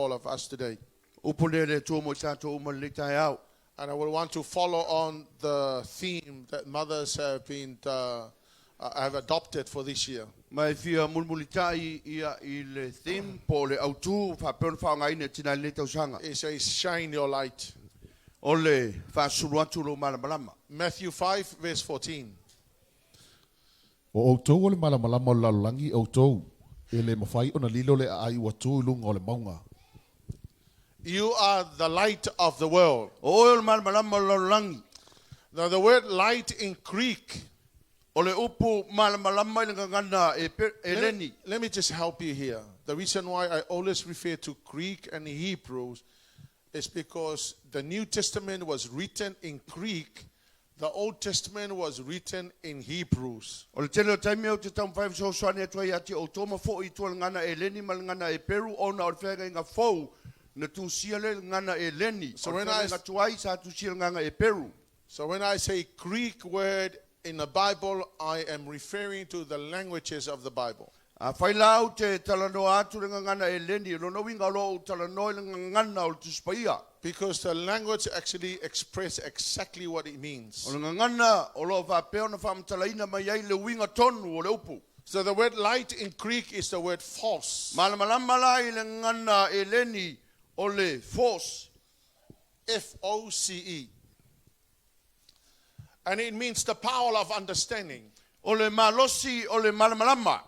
All of us today. Upu lea le Atua mo i tatou uma i lenei taeao. And I will want to follow on the theme that mothers have been uh, uh, have adopted for this year. Ma e fia mulimulitai ia i le theme po o le autū faapea ona faaaogaina e tina i lenei tausaga. It says, "Shine your light." O le faasulu atu lou malamalama. Matthew 5, verse 14. O outou o le malamalama o le lalolagi, outou, e le mafai ona lilo le aai ua tu i luga o le mauga. You are the light of the world. O oe o le malamalama o le lalolagi. Now, the word light in Greek, O le upu malamalama i le gagana e, let, Eleni. let me just help you here. The reason why I always refer to Greek and Hebrews is because the New Testament was written in Greek, the Old Testament was written in Hebrews. O le tele o taimi ou te taumafai e fesoasoani atu ai ia te outou ma foʻi i tua le gagana Eleni ma le gagana Eperu ona o le feagaiga fou na tusia lea i le gagana Eleni. So O le when I feagaiga tuai sa tusia i le gagana Eperu. So when I say Greek word in the Bible, I am referring to the languages of the Bible. Afai la ou te talanoa atu i le gagana Eleni, o lona uiga o lo o ou talanoa i le gagana o le Tusi Paia. Because the language actually express exactly what it means. O le gagana o lo o faapea ona faamatalaina mai ai le uiga tonu o le upu. So the word light in Greek is the word phos. Malamalama la i le gagana Eleni o le phos. F O C E. And it means the power of understanding. O le malosi o le malamalama.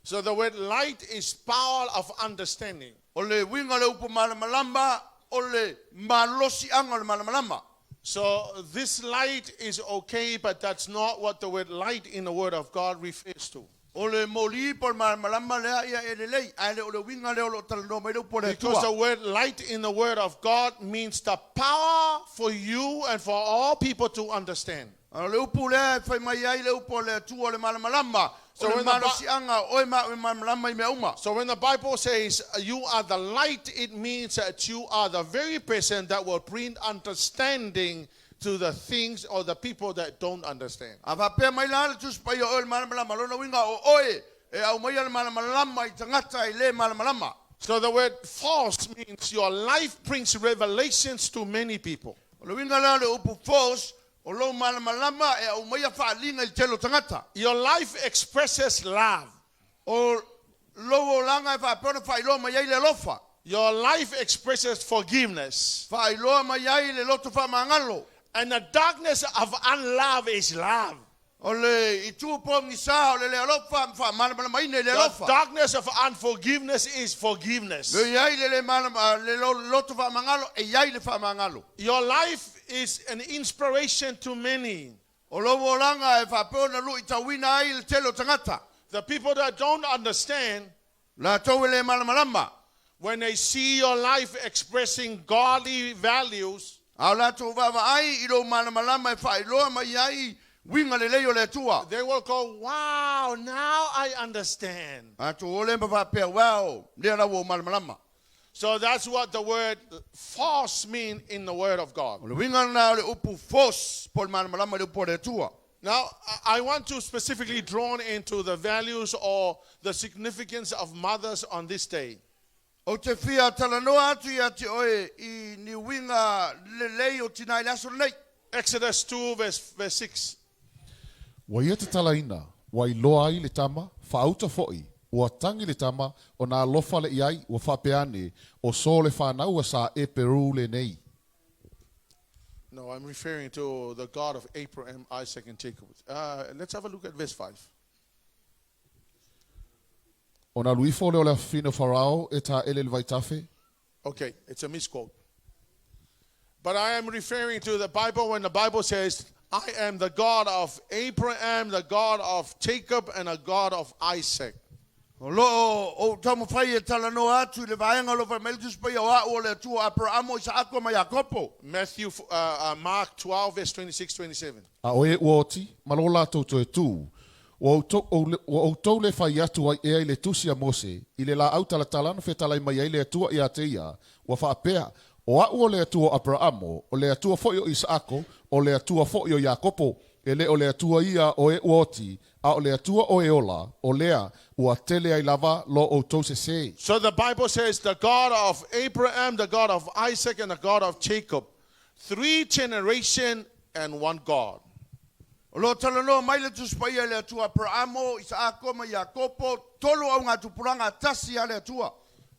So the word light is power of understanding. O le uiga o le upu malamalama, o le malosiaga o le malamalama. So this light is okay, but that's not what the word light in the Word of God refers to. O le moli po o le malamalama lea ia e lelei, ae le o le uiga lea o lo o talanoa mai le upu a le Because Atua. the word light in the Word of God means the power for you and for all people to understand. A o le upu lea e fai mai ai le upu a le Atua o le malamalama, o So le when the Bi- malosiaga o oe ma au e malamalama i mea uma. So when the Bible says you are the light, it means that you are the very person that will bring understanding to the things or the people that don't understand. A faapea mai la le Tusi Paia o oe le malamalama, lona uiga o oe e aumaia le malamalama i tagata e le malamalama. So the word false means your life brings revelations to many people. O le uiga la o le upu false, o lou malamalama e aumaia faaaliga i le tele o tagata. Your life expresses love. O lou olaga e faapea ona faailoa mai ai le alofa. Your life expresses forgiveness. Faailoa mai ai le loto faamagalo. And the darkness of unlove is love. O le itu pogisa o le le alofa ma faamalamalamaina i le The alofa. darkness of unforgiveness is forgiveness. Le i ai le le malama, le loto faamagalo, e i ai le faamagalo. Your life is an inspiration to many. O lou olaga e faapea ona luitauina ai le tele o tagata. The people that don't understand, Latou e le malamalama. when they see your life expressing godly values, A o latou vaavaai i lou malamalama e faailoa mai ai uiga lelei o le Atua. they will go, Wow, now I understand. Latou o le ma faapea, Wow, lea la ua ou malamalama. So that's what the word false mean in the word of God. O le uiga lena o le upu false po o le malamalama i le upu a le Atua. Now, I want to specifically drawn into the values or the significance of mothers on this day. Ou te fia talanoa atu ia te oe i ni uiga lelei o tina i le aso lenei. Exodus 2 verse, verse 6. Ua ia tatalaina, ua iloa ai le tama, faauta foʻi, ua tagi le tama, ona alofa le i ai, ua faapea ane, O so le fanau a sa Eperu lenei. No, I'm referring to the God of Abraham, Isaac, and Jacob. Let's have a look at verse 5. Ona alu ifo lea o le afafine o Farao e taele i le vaitafe. Okay, it's a misquote. But I am referring to the Bible when the Bible says, I am the God of Abraham, the God of Jacob, and the God of Isaac. O lo o ou taumafai e talanoa atu i le vaega o lo o fai mai le Tusi Paia o A'u o le Atua o Aperaamo, Isaako ma Iakopo. Matthew, Mark 12, verse 26, 27. A o e ua oti, ma lo latou toe tu, ua outou, ua outou le fai atu ai ea i le tusi a Mose, i le laau talatala na fetalai mai ai le Atua ia te ia, ua faapea, O a'u o le Atua o Aperaamo, o le Atua foi o Isaako, o le Atua foi o Iakopo. E le o le Atua ia o e ua oti, a o le Atua o e ola, o lea ua tele ai lava lo outou sesē. So the Bible says the God of Abraham, the God of Isaac, and the God of Jacob. Three generation and one God. O lo o talanoa mai le Tusi Paia i le Atua Aperamo, Isaako ma Iakopo, tolu augatupulaga tasi a le Atua.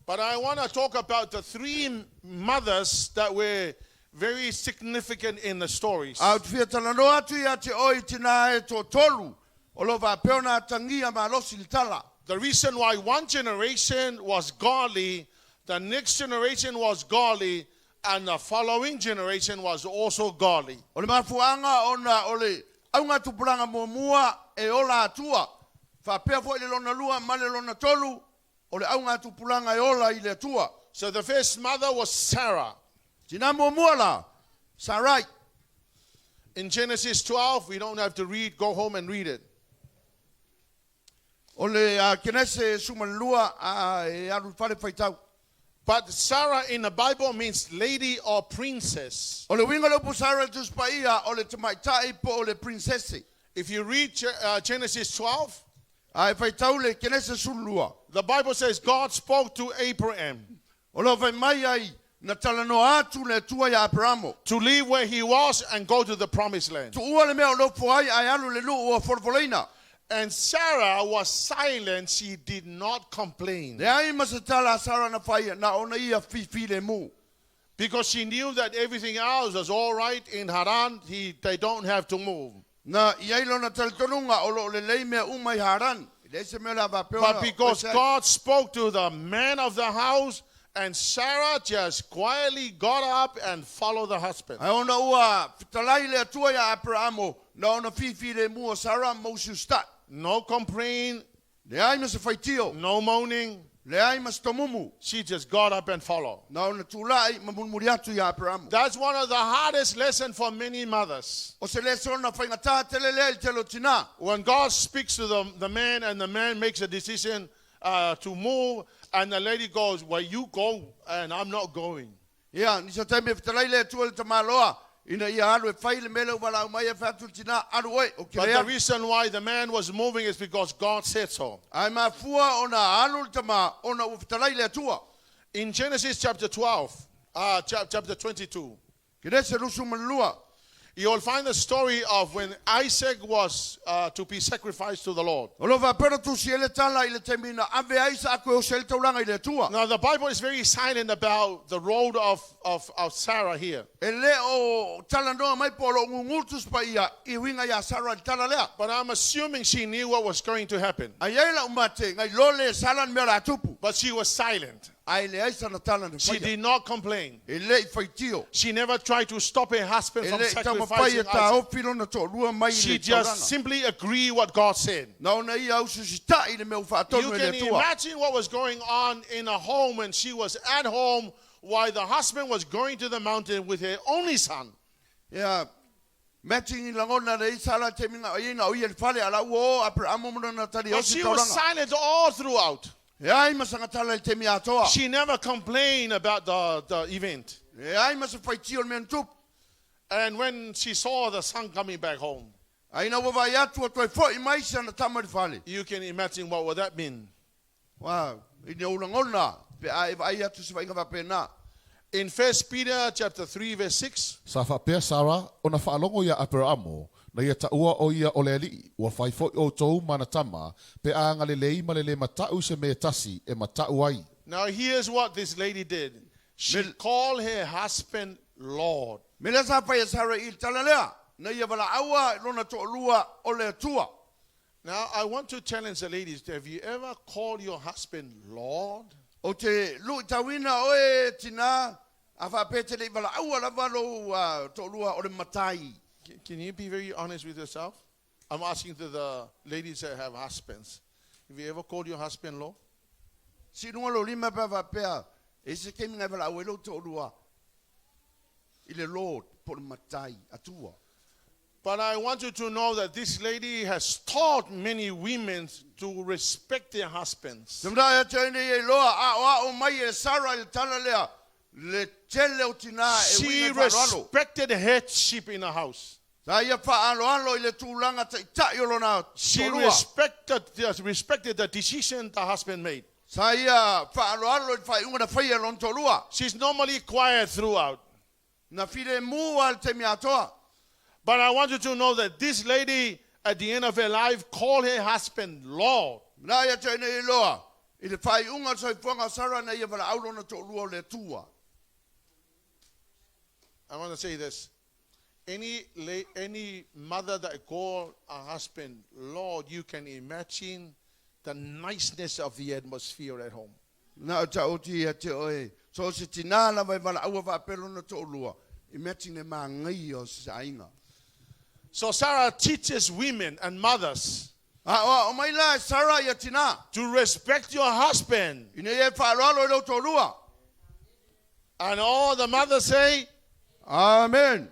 But I want to talk about the three mothers that were very significant in the stories. A ou te fia talanoa atu ia te oe i tinā e toatolu o lo o faapea ona atagia malosi le tala. The reason why one generation was godly, the next generation was godly, and the following generation was also godly. O le mafuaaga ona o le augatupulaga muamua e ola Atua, faapea foi le lona lua ma le lona tolu, o le augatupulaga e ola i le Atua. So the first mother was Sarah. Tinā muamua la, Sarai. In Genesis 12, we don't have to read, go home and read it. O le Kenese 12, a e alu i le fale faitau. But Sarah in the Bible means lady or princess. O le uiga o le upu Sarah i le Tusi Paia, o le tamaitai po o le princese. If you read Genesis 12, A e faitau le Kenese 12. The Bible says God spoke to Abraham. O lo o fai mai ai, na talanoa atu le Atua ia Aperamo. To leave where he was and go to the promised land. Tuua le mea o nofo ai ae alu i le nuu ua folafolaina. And Sarah was silent, she did not complain. Leai ma se tala a Sarah na faia, na ona ia fifilemu. Because she knew that everything else was all right in Haran, he, they don't have to move. Na i ai lona talitonuga o lo o lelei mea uma i Haran, e leai se mea o le a faapea ona But because ese ai. God spoke to the man of the house, and Sarah just quietly got up and followed the husband. Ae ona ua fetalai le Atua ia Aperamo, na ona fifilemu o Sarah ma usiusitai. No complaint, Leai ma se faitio. No moaning. Leai ma se tomumu. She just got up and followed. Na ona tulai ma mulimuli atu ia Aperamo. That's one of the hardest lessons for many mothers. O se lesona faigata tele lea i le tele o tinā. When God speaks to the, the man and the man makes a decision uh, to move and the lady goes, well, you go and I'm not going. Ia, nisi o taimi e fetalai le Atua i le tamaloa, ina ia alu e fai le mea lea ua valaau mai ai, fai atu le tinā, Alu oe, ou te But le the alu. reason why the man was moving is because God said so. Ae mafua ona alu le tama, ona ua fetalai le Atua. In Genesis chapter 12, uh, chapter 22. Kenese 22. You will find the story of when Isaac was uh, to be sacrificed to the Lord. O lo o faapea ona tusi ai le tala i le taimi na ave ai Isaako e osi ai le taulaga i le Atua. Now, the Bible is very silent about the role of, of, of Sarah here. E le o talanoa mai po o lo o gugū le Tusi Paia i uiga ia Sara i le tala lea. But I'm assuming she knew what was going to happen. A i ai lau mate, ngai loa le Sara le mea o le a tupu. But she was silent. Ae leai sana tala na She faia. did not complain. E le i faitio. She never tried to stop her husband E from le i taumafai e sacrificing Isaac. taofi lona toalua mai i She le just taulaga. simply agreed what God said. Na ona ia usiusita'i le mea ua You faatonu e le can Atua. imagine what was going on in a home when she was at home while the husband was going to the mountain with her only son. Ia, matching i lagona le isa la te minga o ina o ia le fale ala ua o Aperamo mo lona tali But osi she was taulaga. silent all throughout. E ai ma sangatala i te mi atoa. She never complained about the, the event. E ai ma se faitio le mea na tupu. And when she saw the son coming back home, A ina ua vaai atu a toe fo'i mai si ana tama i le fale. you can imagine what would that mean. Ua, i ou lagona pe a e vaai atu se vaaiga faapena. In 1 Peter chapter 3 verse 6, Sa faapea Sara ona faalogo ia Aperaamo, na ia taua o ia o le Alii, ua fai foi outou ma ana tama, pe a agalelei ma le le mata'u i se mea e tasi e mata'u ai. Now here's what this lady did. She called her husband Lord. Me lea sa fai e Sara i le tala lea, na ia valaau'a lona to'alua o le Atua. Now I want to challenge the ladies. Have you ever called your husband Lord? Ou te luitauina oe e tinā, a faapea e te le i valaau'a lava lou to'alua o le Matai. Can you be very honest with yourself? I'm asking to the ladies that have husbands. Have you ever called your husband Lord? Sii i luga lou lima pe a faapea, e i ai se taimi na e valaau ai lou toalua i le Lord po o le Matai, Atua. But I want you to know that this lady has taught many women to respect their husbands. Te manaʻo ia te au nei e iloa aʻoaʻo mai e Sarah i le tala lea, le tele o tinā e She uiga i le faaaloalo. respected headship in the house. Sa ia fa'aaloalo i le tulaga taʻitaʻi o lona She toalua. respected the decision the husband made. Sa ia fa'aaloalo i le faaiuga na faia e lona toalua. She's normally quiet throughout. Na filemu lava i le taimi atoa. But I want you to know that this lady, at the end of her life, called her husband Lord. Na ia te nei iloa i le faaiuga o le soifuaga o Sara na ia valaau lona toalua o le Atua. I want to say this. Any mother that call a husband Lord, you can imagine the niceness of the atmosphere at home. Na o ta'oti ia te oe. So se tinā lava e valaauina faapea lona toalua. Imagine le magaia o se aiga. So Sarah teaches women and mothers A o mai la e Sarah ia tinā. to respect your husband. Ina ia fa'aaloalo i lou toalua. And all the mothers say, Amen.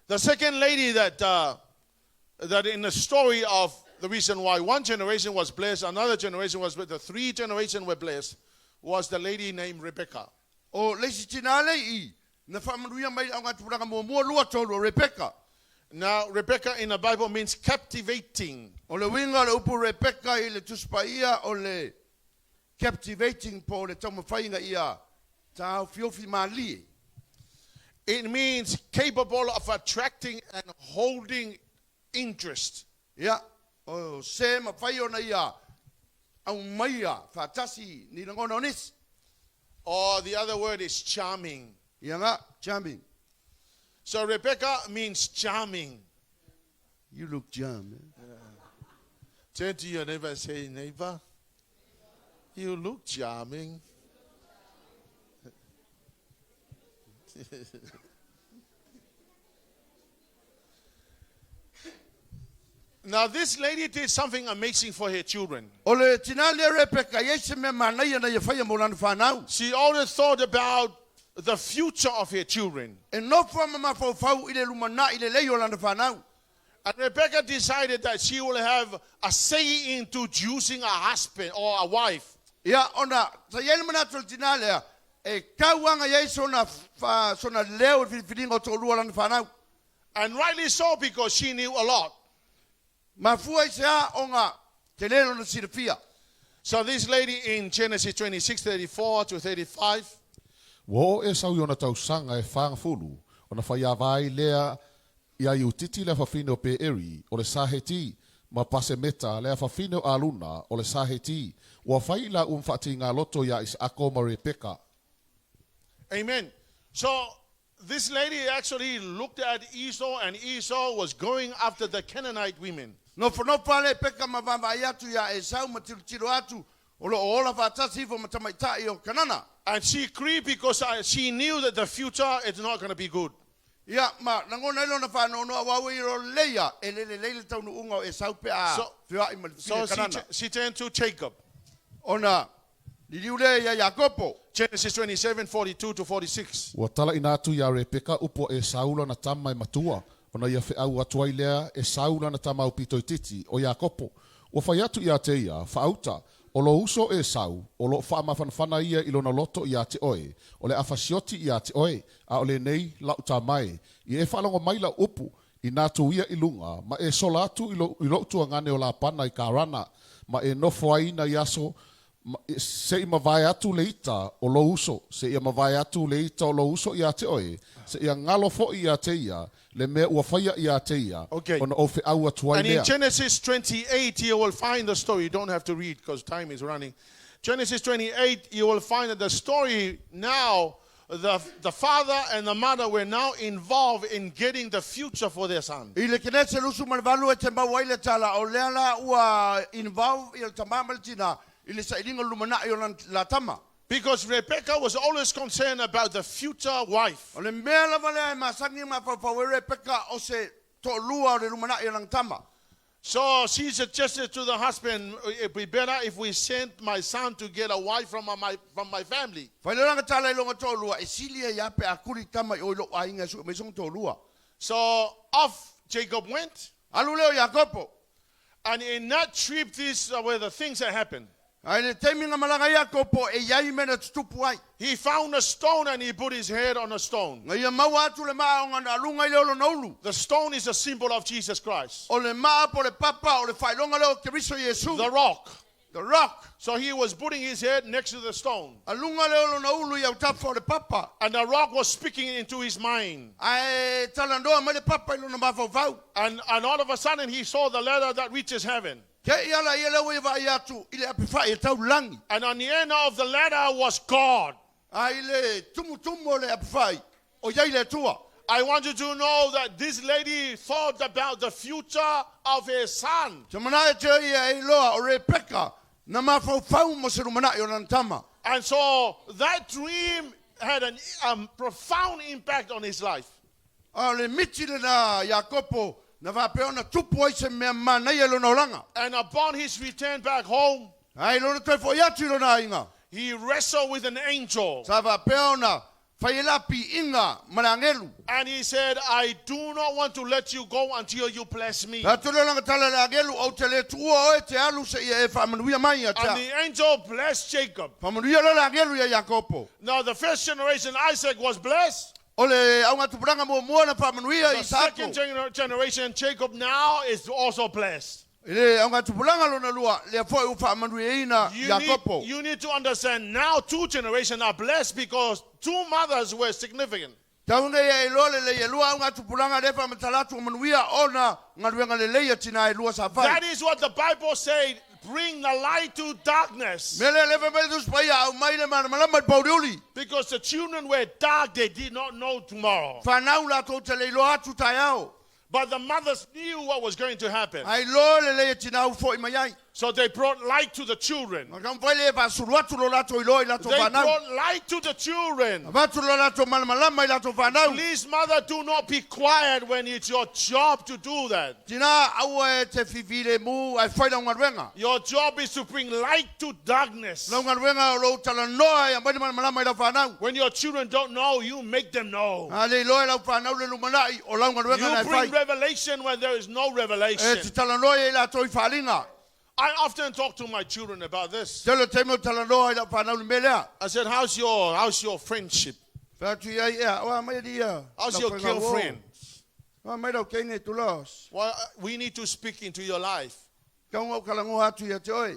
The second lady that in the story of the reason why one generation was blessed, another generation was blessed, the three generations were blessed, was the lady named Rebecca. O le isi tinā le i. Na faamanuia mai augatupulaga muamua lua tolu o Rebecca. Now, Rebecca in the Bible means captivating. O le uiga o le upu Rebecca i le Tusi Paia o le captivating po o le taumafaiga ia taofiofi malie. It means capable of attracting and holding interest. Ia, o se mafai ona ia aumaia faatasi ni lagona o nisi. Or the other word is charming. Ia ga, charming. So Rebecca means charming. You look charming. Turn to your neighbor and say, "Neighbor, you look charming." Now, this lady did something amazing for her children. O le tinā lea Rebecca, iai se mea manaia na ia faia mo lana fanau. She always thought about the future of her children. E nofo ma mafaufau i le lumanaʻi lelei o lana fanau. And Rebecca decided that she will have a say into choosing a husband or a wife. Ia, ona, sa iai le manatu o le tinā lea, e kauaga iai sona, fa, sona leo i le filifiliga o toalua o lana fanau. And rightly so, because she knew a lot. Mafua i se a ona tele lona silafia. So this lady in Genesis 26, 34 to 35, Ua oo Esau i ona tausaga e 40, ona faiava ai lea ia Iutiti le afafine o Peeri, o le Saheti, ma Pasemeta le afafine o Aluna, o le Saheti, ua fai i laua ma faatigāloto iā Isaako ma Repeka. Amen. So this lady actually looked at Esau, and Esau was going after the Canaanite women. Nofonofo lava Rebeka ma vaavaai atu iā Esau ma tilotilo atu o loo ola faatasi ifo ma tamaitaʻi o Kanana. And she grieved because she knew that the future is not going to be good. Ia ma lagona ai lona faanoanoa auā ua iloa lelei ia e le lelei le taunuuga o Esau pe a So, feoaʻi ma le so fafine she, Kanana. she turned to Jacob. Ona liliu lea ia Iakopo. Genesis 27, 42 to 46. Ua talaʻina atu iā Repeka upu a Esau lana tama e matua, ona ia feʻau atu ai lea e Esau lana tama aupito itiiti, o Iakopo. Ua fai atu ia te ia, faauta, o lou uso Esau, o loo faamafanafana ia i lona loto iā te oe, o le a fasioti iā te oe, a o lenei lau tama e. Ia e faalogo mai lau upu, inā atu ia i luga, ma e sola atu i, lo, i lou tuagane o Lapana i Karana, ma e nofo ai nai aso, ma, seʻi mavae atu le ita o lou uso, seia mavae atu le ita o lou uso iā te oe, seia galo foʻi iā te ia, le mea ua faia iā te ia, ona ou feʻau atu ai And in lea. Genesis 28, you will find the story. You don't have to read because time is running. Genesis 28, you will find that the story now, the father and the mother were now involved in getting the future for their son. I le Kenese 28 e te maua ai le tala o lea la ua involve ia le tamā ma le tinā i le sailiga o le lumanaʻi o lana la tama. Because Rebecca was always concerned about the future wife. O le mea lava lea e masani mafaufau ai Rebeka o se toalua o le lumanaʻi o lana tama. So she suggested to the husband, it'd be better if we sent my son to get a wife from my family. Fai lea o lana tala i lona toalua e sili ai a pe a kuli tama i o i lou aiga e sue mai sona toalua. So off Jacob went. Alu lea o Iakopo. And in that trip, these were the things that happened. Ae le taimi na malaga ai Iakopo e i ai mea na tutupu ai. He found a stone and he put his head on a stone. Na ia maua atu le maa ona na aluga ai lea o lona ulu. The stone is a symbol of Jesus Christ, O le maa po o le papa o le faailoga lea o Keriso Iesu. the rock. The rock. So he was putting his head next to the stone. Aluga lea o lona ulu i autafa o le papa. And the rock was speaking into his mind. Ae talanoa mai le papa i lona mafaufau. And all of a sudden he saw the ladder that reaches heaven. Te i ala ia lea ua ia vaai atu i le apefai e tau lagi. And on the end of the ladder was God. A i le tumutumu o le apefai, o iai le Atua. I want you to know that this lady thought about the future of her son. Te manae te ia e iloa o Rebeka na mafaufau mo se lumanai o lana tama. And so that dream had a profound impact on his life. A o le miti lena Iakopo na faapea ona tupu ai se mea manaia i lona olaga. And upon his return back home, A i lona toe fo'i atu i lona aiga, he wrestled with an angel. sa faapea ona fai ai la piiga ma le agelu. And he said, I do not want to let you go until you bless me. Fai atu lea o lana tala i le agelu, Ou te le tuua oe te alu seia e faamanuia mai ia te And au. the angel blessed Jacob. Faamanuia loa le agelu ia Iakopo. Now, the first generation, Isaac, was blessed. O le augatupulaga muamua na faamanuia The Isaako. second generation, Jacob, now is also blessed. I le augatupulaga lona lua, lea foi ua faamanuiaina You Iakopo. need, you need to understand now two generations are blessed because two mothers were significant. Tau nei e iloa lelei e lua augatupulaga lea e faamatala atu ua manuia ona galuega lelei a tina e lua sa fai. That is what the Bible said, bring the light to darkness. Mea lea lea fai mai le Tusi Paia, aumai le malamalama i le pouliuli. Because the children were dark, they did not know tomorrow. Fanau latou te le iloa atu taeao. But the mothers knew what was going to happen. Ae iloa lelei e tina u fo'i mai ai. So they brought light to the children. Na taumafai lea e faasulu atu lo latou iloa i latou They fanau. brought light to the children. Avatu lo latou malamalama i latou fanau. Please, mother, do not be quiet when it's your job to do that. Tina, aua e te fifilemu ae fai lau galuega. Your job is to bring light to darkness. Lau galuega o lou talanoa e aumai le malamalama i lau fanau. When your children don't know, you make them know. A le iloa e lau fanau le lumanai o lau galuega na You e fai. bring revelation when there is no E revelation. te talanoa ia i latou i faaaliga. I often talk to my children about this. Tele o taimi o talanoa i lau fanau i le mea lea. I said, How's your, how's your friendship? Fai atu i ai ea, oa mai ali ia. How's Lau your faiga uo. girlfriend? Oa mai lau teine tulos. Well, we need to speak into your life. Taunga o kalangoa atu ia te oe.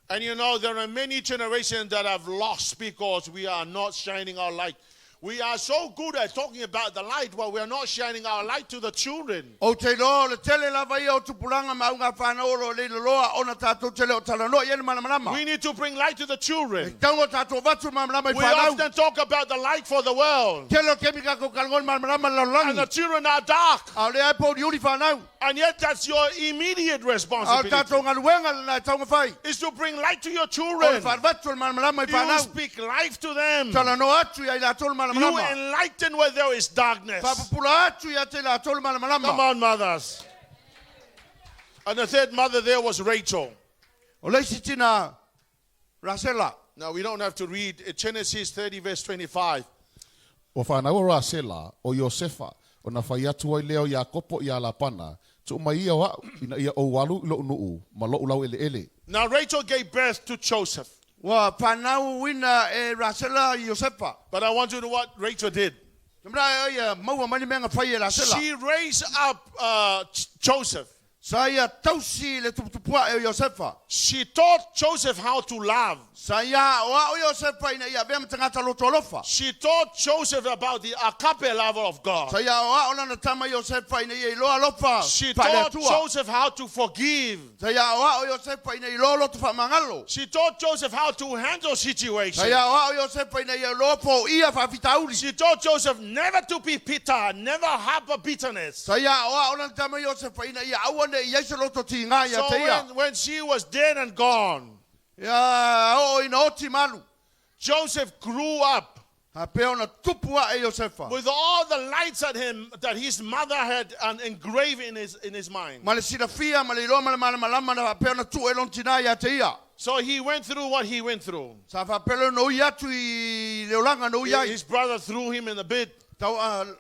And you know, there are many generations that have lost because we are not shining our light. We are so good at talking about the light, but we are not shining our light to the children. Ou te iloa o le tele lava ia o tupulaga ma auga fanau o lo o le iloloa ona tatou te le o talanoa i ai le malamalama. We need to bring light to the children. E taunga o tatou avatu le malamalama i We fanau. often talk about the light for the world, Tele o taimi tatou kalanoa i le malamalama i le and the lalolagi. children are dark. A o lea e pouliuli fanau. And yet, that's your immediate A o le responsibility tatou galuega lena e taunga fai. is to bring light to your O le children. faavatu o le malamalama i You fanau. speak life to them. Talanoa atu ia i latou le You malamalama. enlighten where there is darkness. Faapupula atu ia te latou le Come malamalama. on, mothers. And the third mother there was Rachel. O le isi tina Rasela. Now, we don't have to read Genesis 30, verse 25. Ua fanau o Rasela, o Iosefa, ona fai atu ai lea o Iakopo iā Lapana, tuu mai ia o a'u, ina ia ou alu i lo'u nuu, ma lo'u laueleele. Now, Rachel gave birth to Joseph. Ua fanauina e Rasela i Iosefa. But I want you to know what Rachel did. Te mea ia maua mai le mea na fai e Rasela. She raised up Joseph. Sa ia tausi le tuputupuaʻe o Iosefa. She taught Joseph how to love. Sa ia aoao Iosefa ina ia avea ma tagata loto alofa. She taught Joseph about the agape love of God. Sa ia aoao lana tama Iosefa ina ia iloa alofa She faale taught Atua. Joseph how to forgive. Sa ia aoao Iosefa ina iloa loto faamagalo. She taught Joseph how to handle Sa situations. ia aoao Iosefa ina ia iloa foia faafitauli. She taught Joseph never to be bitter, never harbor bitterness. Sa ia aoao lana tama Iosefa ina ia aua ne i ai se loto tiga ia So te ia. when she was dead and gone, Ia oo ina oti malu. Joseph grew up Faapea ona tupu aʻe Iosefa. with all the lights at him that his mother had engraved in his mind. Ma le silafia ma le iloa ma le malamalama na faapea ona tuu e lona tinā ia te ia. So he went through what he went through. Sa faapea lea ona ui atu i le olaga na ui ai. His brother threw him in the pit. Tau,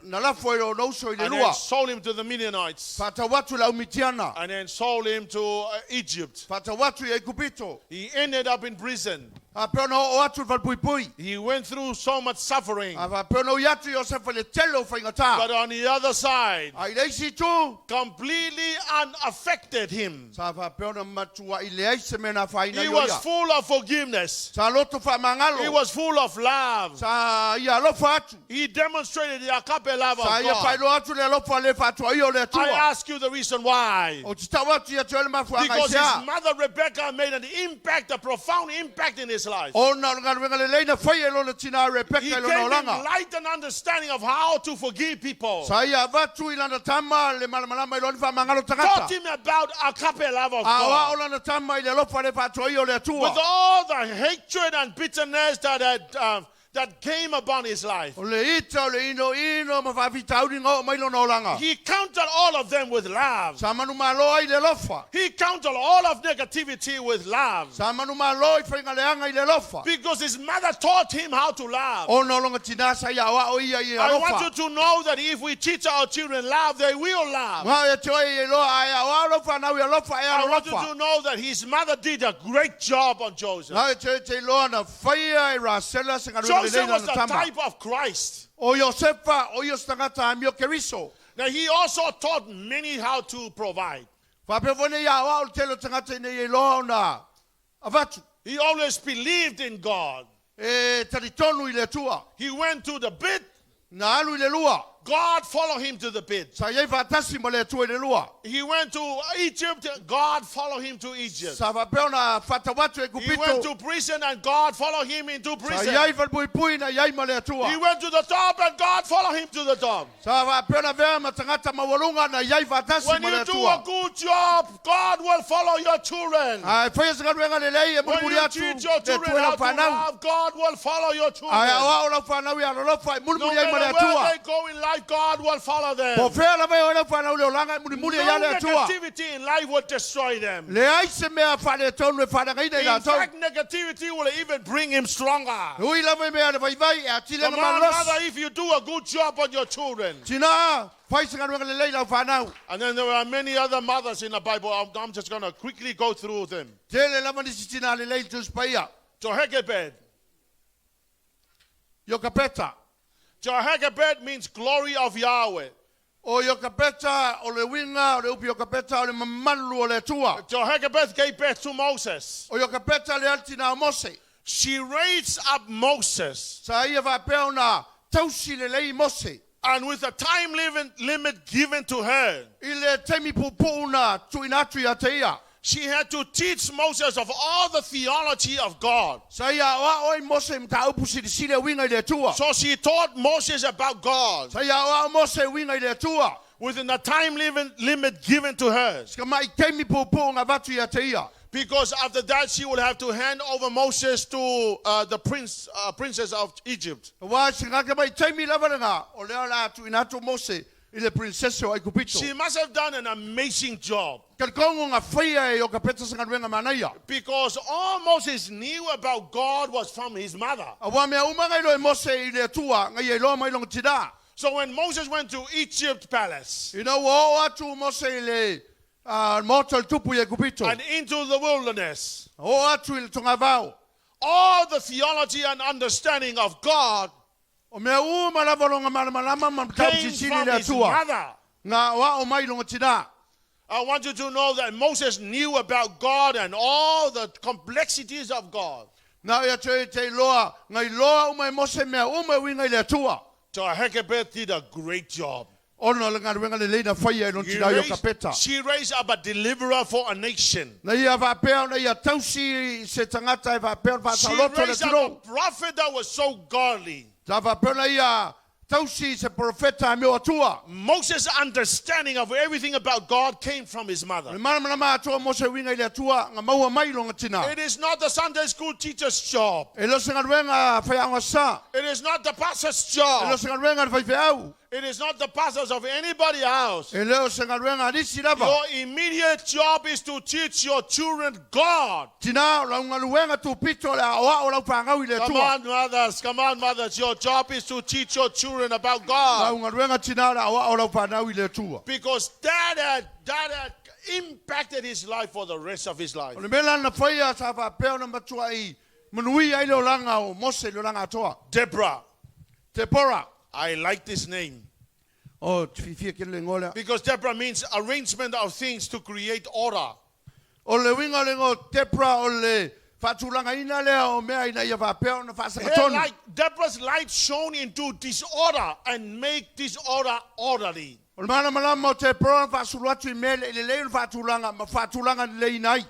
na lafo e lona uso i le And then lua. sold him to the Midianites. Faatau atu i le au Mitiana. And then sold him to Egypt. Faatau atu i Aikupito. He ended up in prison. Faapea ona oo atu i le falepuipui. He went through so much suffering. A faapea ona ui atu Iosefa i le tele o faigata. But on the other side, A i le isi itu, completely unaffected him. sa faapea ona matuai leai se mea na afaina He i o was ia. full of forgiveness. Sa loto He faamagalo. was full of love. Sa ia alofa atu. He demonstrated the agape love of Sa ia God. faailoa atu le alofa le faatuaia o le I Atua. ask you the reason why. O te tau atu ia te oe le mafuaaga i Because se his a. mother Rebecca made an impact, a profound impact in his life. Ona o le galuega lelei na faia e lona tina He Rebeka i gave lona him olaga. light and understanding of how to forgive people. Sa ia avatu i lana tama le malamalama i lona faamagalo Taught tagata. him about agape love of A oa o God. lana tama i le alofa le faatuaia o le With Atua. all the hatred and bitterness that had, that came upon his life. O le ita o le inoino ma faafitauli na oo mai lona olaga. He countered all of them with love. Sa manumalo ai le alofa. He countered all of negativity with love. Sa manumalo i faigaleaga i le alofa. Because his mother taught him how to love. Ona o longa tina sa ia oa o ia i I want alofa. you to know that if we teach our children love, they will love. Ngao e te oe i loa ai a oa alofa nau i alofa e I want you alofa. to know that his mother did a great job on Joseph. Ngao e te oe te iloa na faia e Rasela se galuega lelei Joseph was lana the tama. type of Christ. O Iosefa, o ia se tagata amio Keriso. Now he also taught many how to provide. Faapea foi nei ia oa o le tele o tagata ina ia iloa ona avatu. He always believed in God. E talitonu i le Atua. He went to the pit. Na alu i le lua. God followed him to the pit. Sa iai faatasi ma le Atua i le lua. He went to Egypt. God followed him to Egypt. Sa faapea ona faatau atu e He went Kupito. to prison and God followed him into Sa prison. iai falepuipui na iai ma le Atua. He went to the top and God followed him to the top. Sa faapea ona avea ma tagata maualuga na iai faatasi When ma le you do a Atua. good job, God will follow your children. Ae faia se galuega lelei e When mulimuli you atu teach your le children Atua i how lau to fanau. love, God will follow your Ae children. aoao lau fanau ia alolofa e No mulimuli ai ma le matter where Atua. they go in life, God will follow them. Po fea lava e o lau fanau le olaga e mulimuli ai No le Atua. negativity in life will destroy them. Leai se mea faaletonu e faaleagaina i In latou. fact, negativity will even bring him stronger. Ui lava i mea le vaivai e atili Come ana on, malosi. mother, if you do a good job on your children. Tina, fai se galuega lelei lau fanau. And then there are many other mothers in the Bible. I'm just going to quickly go through them. Tele lava nisi tina lelei i Tusi Paia. Jochebed. Iokapeta. Jochebed means glory of Yahweh. O Iokapeta, o le uiga, o le upu Iokapeta, o le mamalu o le Atua. Jochebed gave birth to Moses. O Iokapeta le ale tina o Mose. She raised up Moses. Sa ia faapea ona tausi lelei i Mose. And with a time limit given to her, I le taimi puupuu na tuuina atu ia te ia. she had to teach Moses of all the theology of God. Sa ia aoao ai Mose i mataupu silisili e uiga i le Atua. So she taught Moses about God Sa ia aoao Mose e uiga i le Atua. within the time limit given to her. Sika mai taimi puupuu nga avatu ia te ia. Because after that, she will have to hand over Moses to the princess of Egypt. Auā se gata mai taimi lava lena, o lea o le a tuuina atu Mose i le princess o Aikupito. She must have done an amazing job Talitonu nga faia e Iokapeta se galuega manaia. because all Moses knew about God was from his mother. Auā mea uma nga iloa e Mose i le Atua, nga ia iloa mai lona tina. So when Moses went to Egypt palace Ina ua oo atu Mose i le maota o le tupu i Aikupito. and into the wilderness, Oo atu i le togavao. all the theology and understanding of God O mea uma lava o lona malamalama ma mataupu came silisili i from le his Atua. mother. Nga oao mai lona tina. I want you to know that Moses knew about God and all the complexities of God. Na ia te te iloa, nga iloa uma e Mose mea uma e uiga i le Atua. Jochebed did a great job. Ona o le galuega lelei na faia e lona He tina Iokapeta. She raised up a deliverer for a nation. Na ia faapea ona ia tausi se tagata e faapea ona She faataoloto le raised up atunuu. a prophet that was so godly. Sa faapea ona ia tausi se porofeta amio Atua. Moses' understanding of everything about God came from his O mother. le malamalama atoa o Mose uiga i le Atua, nga maua mai lona tina. It is not the Sunday school teacher's job. E le o se galuega faiaoga sa. It is not the pastor's E le o job. se galuega le faifeau. It is not the pastors of anybody else. E le o se galuega a nisi lava. Your immediate job is to teach your children God. Tina o lau galuega tupito le aoao lau fanau i le Come Atua. on, mothers. Come on, mothers. Your job is to teach your children about God. Lau galuega tina o le aoao lau fanau i le Atua. Because that had impacted his life for the rest of his life. O le mea la na faia sa faapea ona matuai manuia ai le olaga o Mose i le olaga atoa. Deborah. Tepora. I like this name. O te fiafia tele le igoa lea. Because Deborah means arrangement of things to create order. O le uiga o le igoa o Tepora o le faatulagaina lea o mea ina ia faapea ona Her faasagatonu. light, Deborah's light shone into disorder and make disorder orderly. O le malamalama o Tepora na faasulu atu i mea e le i lelei ona faatulaga ma faatulaga leleiina ai.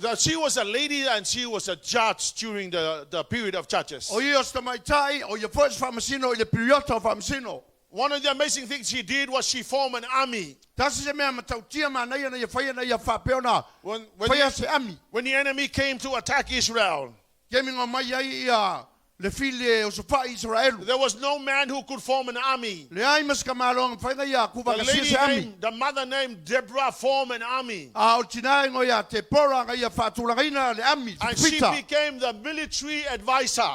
That she was a lady and she was a judge during the period of judges. O ia o se tamaitai, o ia foi se faamasino i le piriota o faamasino. One of the amazing things she did was she formed an army. Tasi se mea matautia manaia na ia faia na ia faapea ona When faia the, se ami. when the enemy came to attack Israel, Taimi na omai ai ia le fili e osofai Isaraelu. there was no man who could form an army. Leai ma se tamaloa e mafai ona ia The kuvakasia lady se ami. named, the mother named Deborah formed an army. A o le tina e igoa ia Tepora na ia faatulagaina le ami, And she fita. became the military advisor.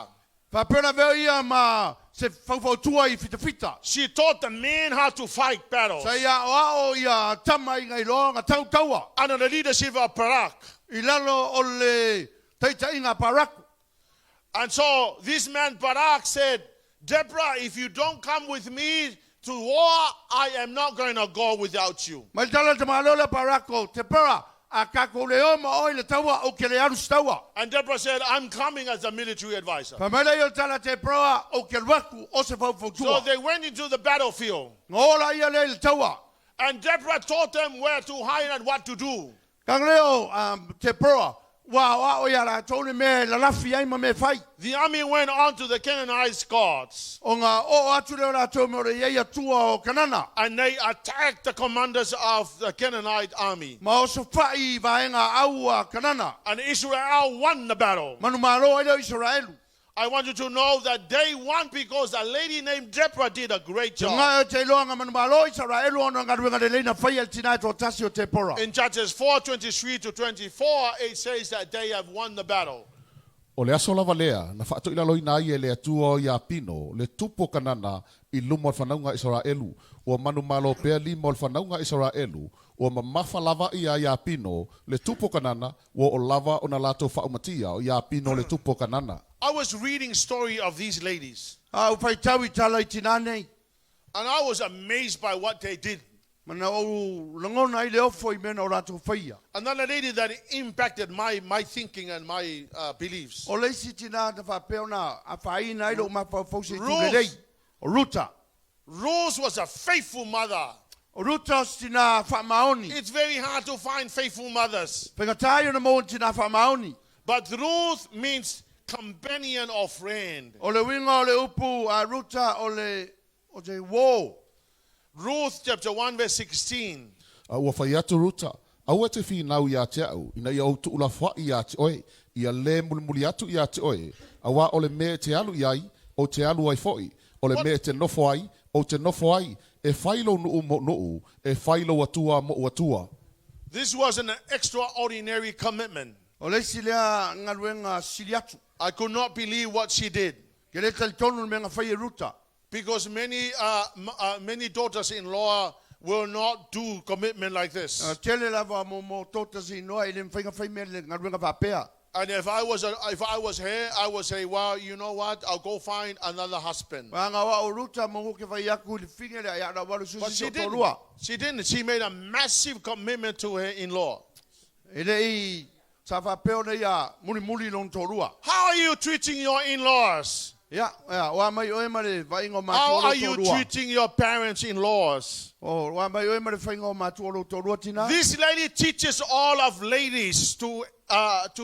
Faapea ona avea ia ma se faufautua i fitafita. She taught the men how to fight battles Sa ia aoao ia tama ina iloa ona tau taua. under the leadership of Barak. I lalo o le taitaiga a Paraku. And so this man Barak said, Deborah, if you don't come with me to war, I am not going to go without you. Mai le tala a le tamaloa lea Parako, Tepora, a tatou le o ma oe i le taua ou te le alu i se taua. And Deborah said, I'm coming as a military advisor. Fai mai lea o le tala a Tepora, ou te alu atu o se So faufautua. they went into the battlefield. Na o laia lea i le taua. And Deborah taught them where to hide and what to do. Taga lea o Tepora, ua aoao iā latou le mea e lalafi ai ma mea e fai. The army went on to the Canaanite gods Ona oo atu lea o latou i mea o le i ai atua o Kanana. and they attacked the commanders of the Canaanite army. Ma osofai i vaega au a Kanana. And Israel won the battle. Manumalo ai lea o Isaraelu. I want you to know that they won because a lady named Deborah did a great Te job. ngae o te iloa manumalo Isaraelu ona o galuega lelei na faia e le tina e toatasi o Tepora. In Judges 4:23 to 24, it says that they have won the battle. O le aso lava lea, na faatoilaloina ai e le Atua o Iapino, le tupu o Kanana, i luma o le fanauga a Isaraelu, ua manumalo pea lima o le fanauga a Isaraelu, ua mamafa lava ia Iapino, le tupu o Kanana, ua oo lava ona latou faaumatia o Iapino le tupu o Kanana. I was reading story of these ladies A ou faitau i tala i tinā nei. and I was amazed by what they did. Ma na ou lagona ai le ofo i mea na o latou faia. Another lady that impacted my thinking and my beliefs. O le isi tinā na faapea ona afaina ai lou mafaufau se i Ruth. tulelei. O Ruta. Rose was a faithful mother. O Ruta o se tinā faamaoni. It's very hard to find faithful mothers. Faigata ai ona maua ni tinā faamaoni. But Ruth means companion or friend. O le uiga o le upu a Ruta o le o te uō. Ruth chapter 1 verse 16. A ua fai atu Ruta, Aua e te finau iā te a'u, ina ia ou tuulafoaʻi iā te oe, ia lē mulimuli atu iā te oe, auā o le mea e te alu i ai, ou te alu ai foʻi, o le mea e te nofo ai, ou te nofo ai, e fai lou nuu moʻu nuu, e fai lou Atua moʻu Atua. This was an extraordinary commitment. O le isi lea galuega sili atu. I could not believe what she did. Ke le talitonu le mea na fai e Ruta. Because many daughters-in-law will not do commitment like this. Tele lava mo daughters in law e le mafai ona fai mea le galuega faapea. And if I was her, I would say, well, you know what? I'll go find another husband. Vaega o a'u Ruta mo ke fai atu i le fine lea ia na ua alu But susi she o didn't. toalua. She didn't. She made a massive commitment to her in-law. E le i sa faapea ona ia mulimuli lona toalua. How are you treating your in-laws? Ia, ia, o a mai oe ma le vaaiga o How matua o are lou you toalua. treating your parents-in-laws? O, o a mai oe ma le faiga o matua o lou toalua tina. This lady teaches all of ladies to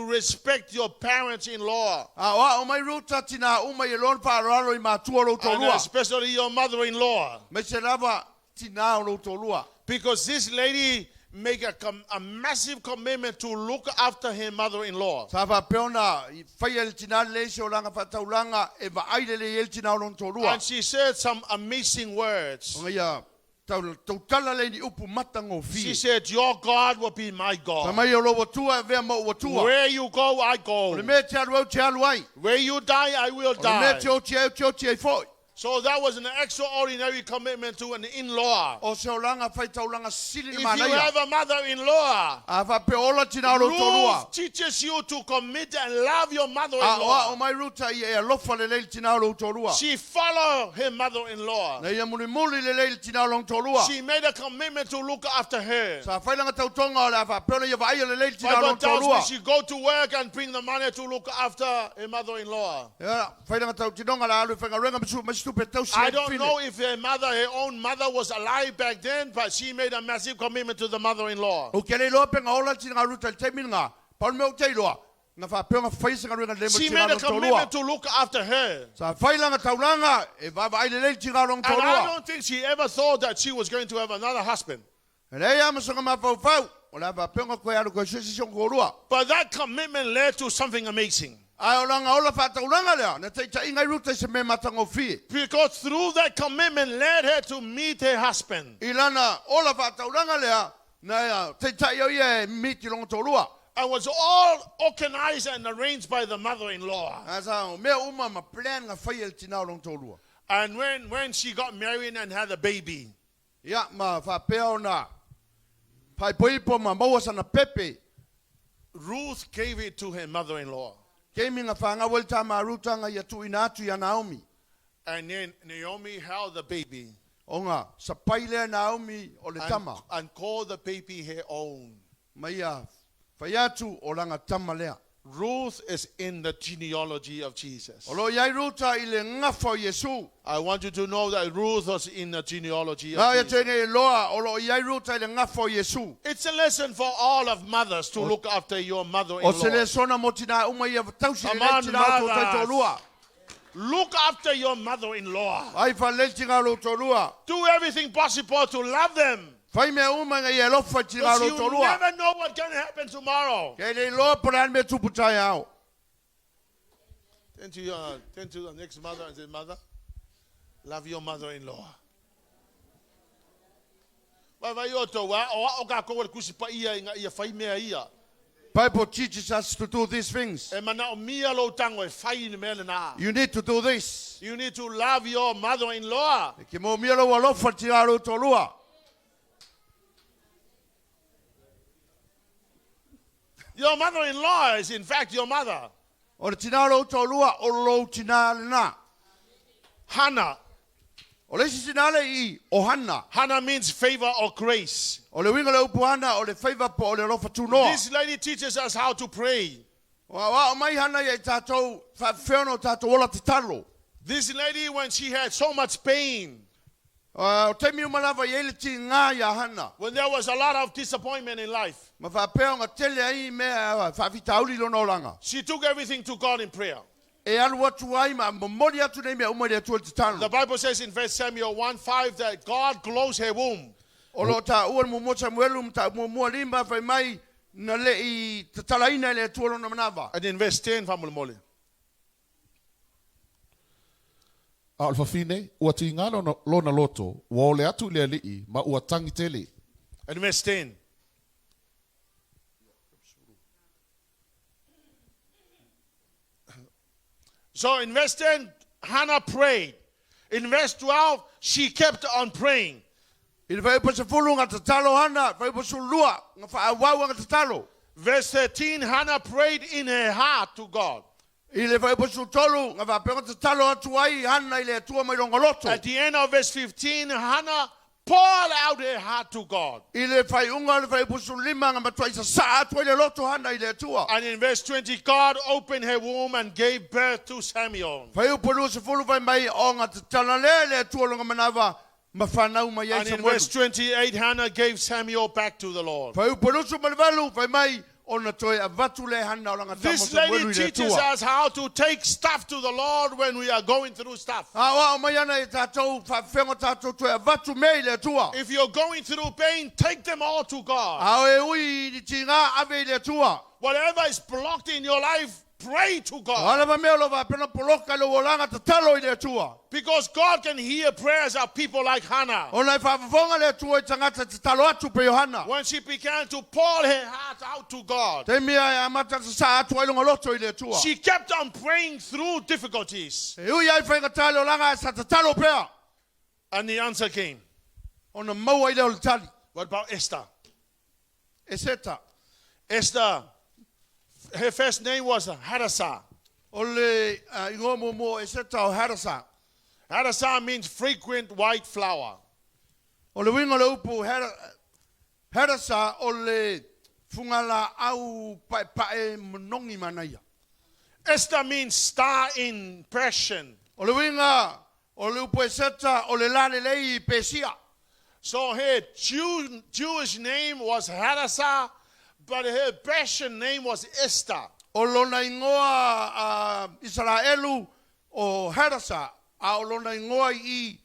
respect your parents-in-law. A o a o mai Ruta tina uma i lona faaaloalo i matua o lou And toalua. especially your mother-in-law. Aemaise lava tina o lou toalua. Because this lady make a massive commitment to look after her mother-in-law. Sa faapea ona faia e le tinā lelei se olaga faataulaga e vaai lelei ai le tinā o lona toalua. And she said some amazing words. Ona ia tautala lea i ni upu She matagofie. said, Your God will be my Fai God. mai o lou Atua e avea ma ou Atua. Where you go, I O go. le mea e te alu ai, ou te alu ai. Where you die, I will O le mea e die. te oti ai, ou te oti ai foi. So that was an extraordinary commitment to an in-law. O se olaga faitaulaga sili If le you manaia. have a mother-in-law, A faapea ola tinā o lou toalua. Ruth teaches you to commit and love your A o a o mother-in-law. mai Ruta ia e alofa lelei le tinā o lou toalua. She followed her mother-in-law. Na ia mulimuli lelei le tinā o lona toalua. She made a commitment to look after her. Sa fai lana tautoga o le a faapea ona ia vaaia lelei le tinā o Bible lona tells me toalua. she go to work and bring the money to look after her mother-in-law. Ia, fai lana tautinoga le a alu e faigaluega ma su- ma se tupe e tausi I ai le don't fine. know if her mother, her own mother, was alive back then, but she made a massive commitment to the mother-in-law. Ou te le iloa pe na ola le tinā o Ruta i le taimi lena, pau le mea ou te iloa, na faapea ona fai se galuega lelei mo le She tinā made o a lona toalua. commitment to look after her. Sa fai lana taulaga e vaavaai lelei le tinā o lona And I toalua. don't think she ever thought that she was going to have another husband. E leai lava ma sona mafaufau, o le a faapea ona koe alu koe sue se isi ona toalua. But that commitment led to something amazing. Ae o lana ola faataulaga lea, na taitaiga ai Ruta i se mea matagofie. Because through that commitment led her to meet her husband. I lana ola faataulaga lea, na taitai ai ia e miti lona toalua. And was all organized and arranged by the mother-in-law. A sa o mea uma ma plan na fai e le tinā o lona toalua. And when she got married and had a baby, Ia, ma faapea ona faaipoipo ma maua sana pepe. Ruth gave it to her mother-in-law. Keimi nga whangau ai le tama a Ruta nga ia tuuina atu ia Naomi. And then Naomi held the baby Ona sapai lea Naomi o le and, tama. and called the baby her own. Ma ia fai atu o lana tama lea. Ruth is in the genealogy of Jesus. O lo iai Ruta i le ngafa o Iesu. I want you to know that Ruth was in the genealogy Ngā of ia Jesus. tēnei loa, o lo iai Ruta i le ngafa o Iesu. It's a lesson for all of mothers to look after your O se mother-in-law. le sona mo tina uma ia tausi Come le on, tina o tō mothers. taitolua. Look after your mother-in-law. Ai whalele tina o lou tolua. Do everything possible to love them. Fai mea uma nga ia alofa tina o Because lou you tolua. never know what can happen tomorrow. Kei le iloa po le a le mea tupu tai ao. Turn to the next mother and say, Mother, love your mother-in-law. Vai vai o tau, a o a o ka koe le kusi pa ia i ngā ia whai mea ia. Bible teaches us to do these things. E mana o mia lo tango e whai ni mea le nā. You need to do this. You need to love your mother-in-law. E ke mō mia lau alofa tina o lou tolua. Your mother-in-law is in fact your mother. O le tina o lou tolua, o lou tina le nā. Hannah. O le isi tina le i, o Hana. Hannah means favor or grace. O le winga le upu Hana, o le favor po o le alofa tūnoa. This lady teaches us how to pray. O a o mai Hana ia i tātou, whaawheona o tātou ola te talo. This lady, when she had so much pain, O taimi uma lava i eile ti ngā ia Hana. when there was a lot of disappointment in life, Ma whaapea o ngā tele ai mea whaafitauli lona olanga. she took everything to God in prayer. E alu atu ai ma momori atu nei mea uma i le atua i te The talo. Bible says in 1 Samuel 1:5 that God closed her womb. O lo tā ua le mumua Samuelu ma tā mua lima whai mai na le i tatalaina i le atua lona manawa. And in verse 10, faamolemole. A o le fafine, ua tigā lona loto, ua ole atu i le alii, ma ua tagi tele. And verse 10. So in verse 10, Hannah prayed. In verse 12, she kept on praying. I le whaipa se fulu ngā tatalo Hana, whaipa sulua, ngā whaawau ngā tatalo. Verse 13, Hannah prayed in her heart to God. I le whaipa sulutolu, ngā whaapea ngā tatalo atu ai Hana i le atua mai longa loto. At the end of verse 15, Hannah poured out her heart to God. I le whaiunga o le whaipa sululima, ngā matua i sa saa atu ai le loto Hana i le atua. And in verse 20, God opened her womb and gave birth to Samuel. Whaiupa lua se fulu whai mai o ngā tatala lea le atua longa manawa, ma whanau mai ai And in Samuelu. verse 28, Hannah gave Samuel back to the Lord. Whaiupa lusu ma le valu, whai mai ona toe avatu lea e Hana o lana tama This lady Samuelu i le teaches Atua. us how to take stuff to the Lord when we are going through stuff. Aoao mai ana i tatou faafefega o tatou toe avatu mea i le Atua. If you're going through pain, take them all to God. A o e ui i ni tiga ave i le Atua. Whatever is blocked in your life, pray to O God. a lava mea o lo o faapea ona poloka i lou olaga tatalo i le Atua. Because God can hear prayers of people like Hannah. Ona e faafofoga le Atua i tagata tatalo atu pe Yohana. When she began to pour her heart out to God, Taimi e amata sasaa atu ai lona loto i le Atua. she kept on praying through difficulties. E ui ai faigata le olaga ae sa tatalo pea. And the answer came. Ona maua ai lea o le tali. What about Esther? Eseta. Esther, her first name was Hadassah. O le igoa muamua o Eseta o Hadasa. Hadassah means fragrant white flower. O le uiga o le upu Hadasa o le fugalaau paepae manogi manaia. Esther means star in Persian. O le uiga o le upu Eseta o le lalelei i Pesia. So her Jewish name was Hadassah, but her Persian name was Esther. O lona igoa Isaraelu o Hadasa, a o lona igoa i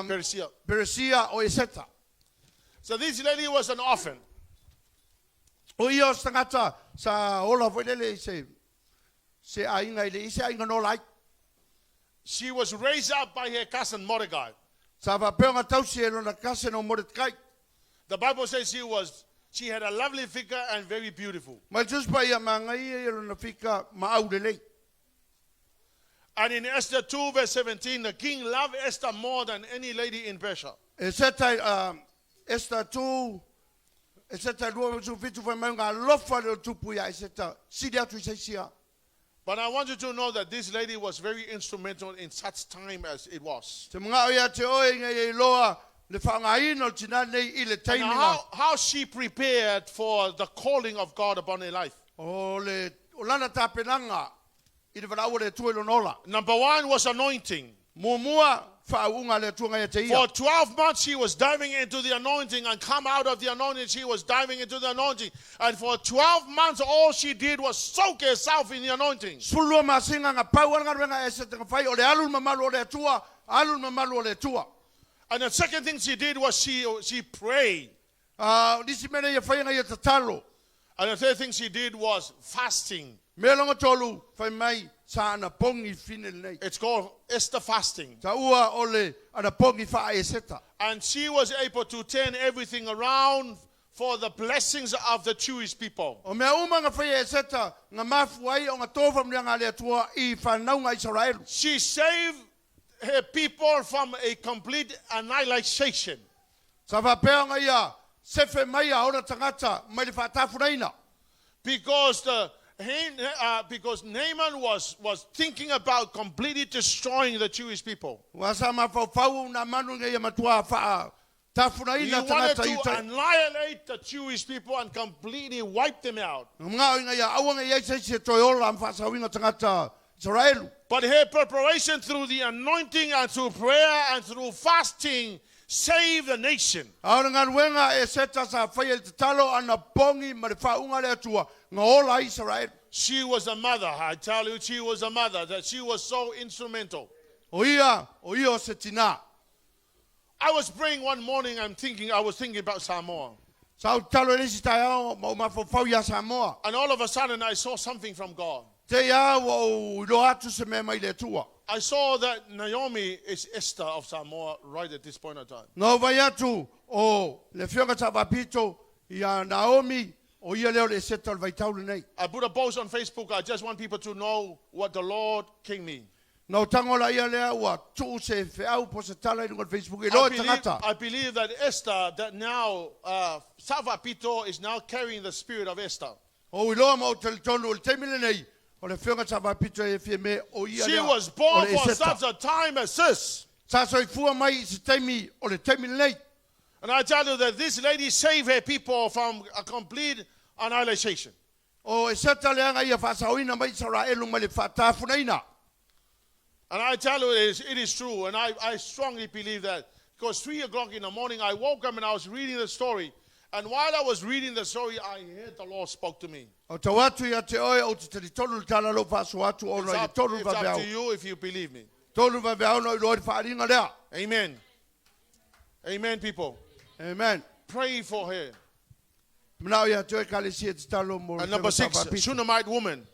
Persia. Peresia o Eseta. So this lady was an orphan. O ia o se tagata sa ola foi lele i se se aiga i le i se aiga no ola ai. She was raised up by her cousin Mordecai. Sa faapea ona tausi e lona cousin o Moretekai. The Bible says she had a lovely figure and very beautiful. Ma le Tusi Paia magaia ia lona fika ma aulelei. And in Esther 2 verse 17, the king loved Esther more than any lady in Persia. Eseta, Esther 2, Eseta 2 verse 17 fai mai ua alofa le tupu ia Eseta, sili atu i se isi a. But I want you to know that this lady was very instrumental in such time as it was. Te mana'o ia te oe ina ia iloa le faaaogaina o le tinā nei i le And taimi na. how she prepared for the calling of God upon her life. O le o lana tapenaga i le valaau a le Atua i lona ola. Number one was anointing. Muamua, faauuga a le Atua ia te ia. For 12 months she was diving into the anointing and come out of the anointing. She was diving into the anointing. And for 12 months all she did was soak herself in the anointing. 12 masina na pau ai le galuega e Eseta na fai o le alu i le mamalu o le Atua, alu i le mamalu o le Atua. And the second thing she did was she prayed. A o nisi mea na ia faia na ia tatalo. And the third thing she did was fasting. Mea lona tolu, fai mai sa anapogi fine lenei. It's called Esther fasting. Taua o le anapogi faa-Eseta. And she was able to turn everything around for the blessings of the Jewish people. O mea uma na faia e Eseta, na mafua ai ona tofa faamanuiaga a le Atua i fanauga a Isaraelu. She saved her people from a complete annihilation. Sa faapea ona ia sefe mai a ona tagata mai le faatafunaina. Because the because Naaman was thinking about completely destroying the Jewish people. Aua sa mafaufau Naamanu ina ia matua He faatafunaina wanted tagata to Iuta. annihilate the Jewish people and completely wipe them out. Na manao ina ia aua ne i ai se isi e toe ola ma faasaoina tagata Isaraelu. But her preparation through the anointing and through prayer and through fasting saved the nation. A o le galuega a Eseta sa faia i le tatalo anapogi ma le faauuga a le Atua na ola ai Isaraelu. She was a mother. I tell you, she was a mother. That she was so instrumental. O ia, o ia o se tinā. I was praying one morning. I was thinking about Samoa. Sa ou tatalo i le isi taeao ma ou mafaufau iā Samoa. And all of a sudden, I saw something from God. Te i a ua ou iloa atu se mea mai le Atua. I saw that Naomi is Esther of Samoa right at this point of time. Na ou vaai atu o le Afioga Sa'o Faapito ia Naomi, o ia lea o le Eseta o le vaitau lenei. I put a post on Facebook. I just want people to know what the Lord gave me. Na ou tago laia lea ua tuu se feau po o se tala i luga o le Facebook e iloa e tagata. I believe that Esther, that now Sa'o Faapito is now carrying the spirit of Esther. Ou iloa ma ou talitonu o le taimi lenei, o le Afioga Sa'o Faapito e Fiame o ia She lea was o born le for Eseta. such a time as this. Sa soifua mai i se taimi o le taimi lenei. And I tell you that this lady saved her people from a complete annihilation. O Eseta leaga ia faasaoina mai Isaraelu mai le faatafunaina. And I tell you, it is true. And I strongly believe that. Because 3 o'clock in the morning, I woke up and I was reading the story. And while I was reading the story, I heard the Lord spoke to me. O tau atu ia te oe o te talitonu le tala lou faasoa atu It's ona i le up, tolu it's up vaveao. to you if you believe me. Tolu vaveao na iloa i le faaaliga lea. Amen. Amen, people. Amen. Pray for her. Manao ia te oe ekalesia tatalo mo le And number faiva 6, faapito. Shunammite woman.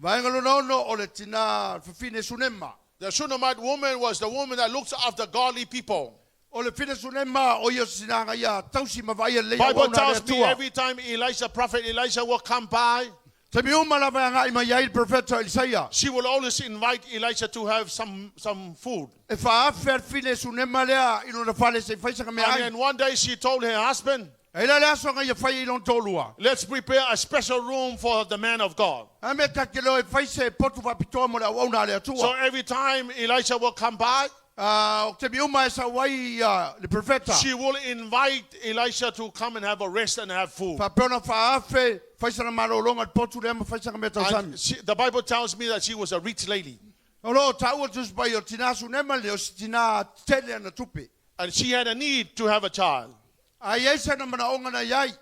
Vaega lona ono o le tina fafine Sunema. The Shunammite woman was the woman that looks after godly people. O le fine Sunema o ia se tinaga ia tausi ma vaaia lelei Bible auauna a le tells me Atua. every time Elisha, prophet Elisha will come by, Taimi uma lava e agai mai ai le profeta Elisaia. she will always invite Elisha to have some food. E faaafe a le fine Sunema lea i lona fale se i fai sanga And meaai. then one day she told her husband, E la le aso aga ia fai i lona toalua. let's prepare a special room for the man of God. A mea ta te leo e fai se potu faapitoa mo le auauna a le So Atua. every time Elisha will come by, Ah, o taimi uma e sau ai le profeta. she will invite Elisha to come and have a rest and have food. Faapea ona faaafe fai sana malologa le potu lea ma fai sanga mea And tausami. the Bible tells me that she was a rich lady. O loo taua le Tusi Paia o tina Sunema le o se tina tele ana tupe. And she had a need to have a child. A i ai sana manaoga na iai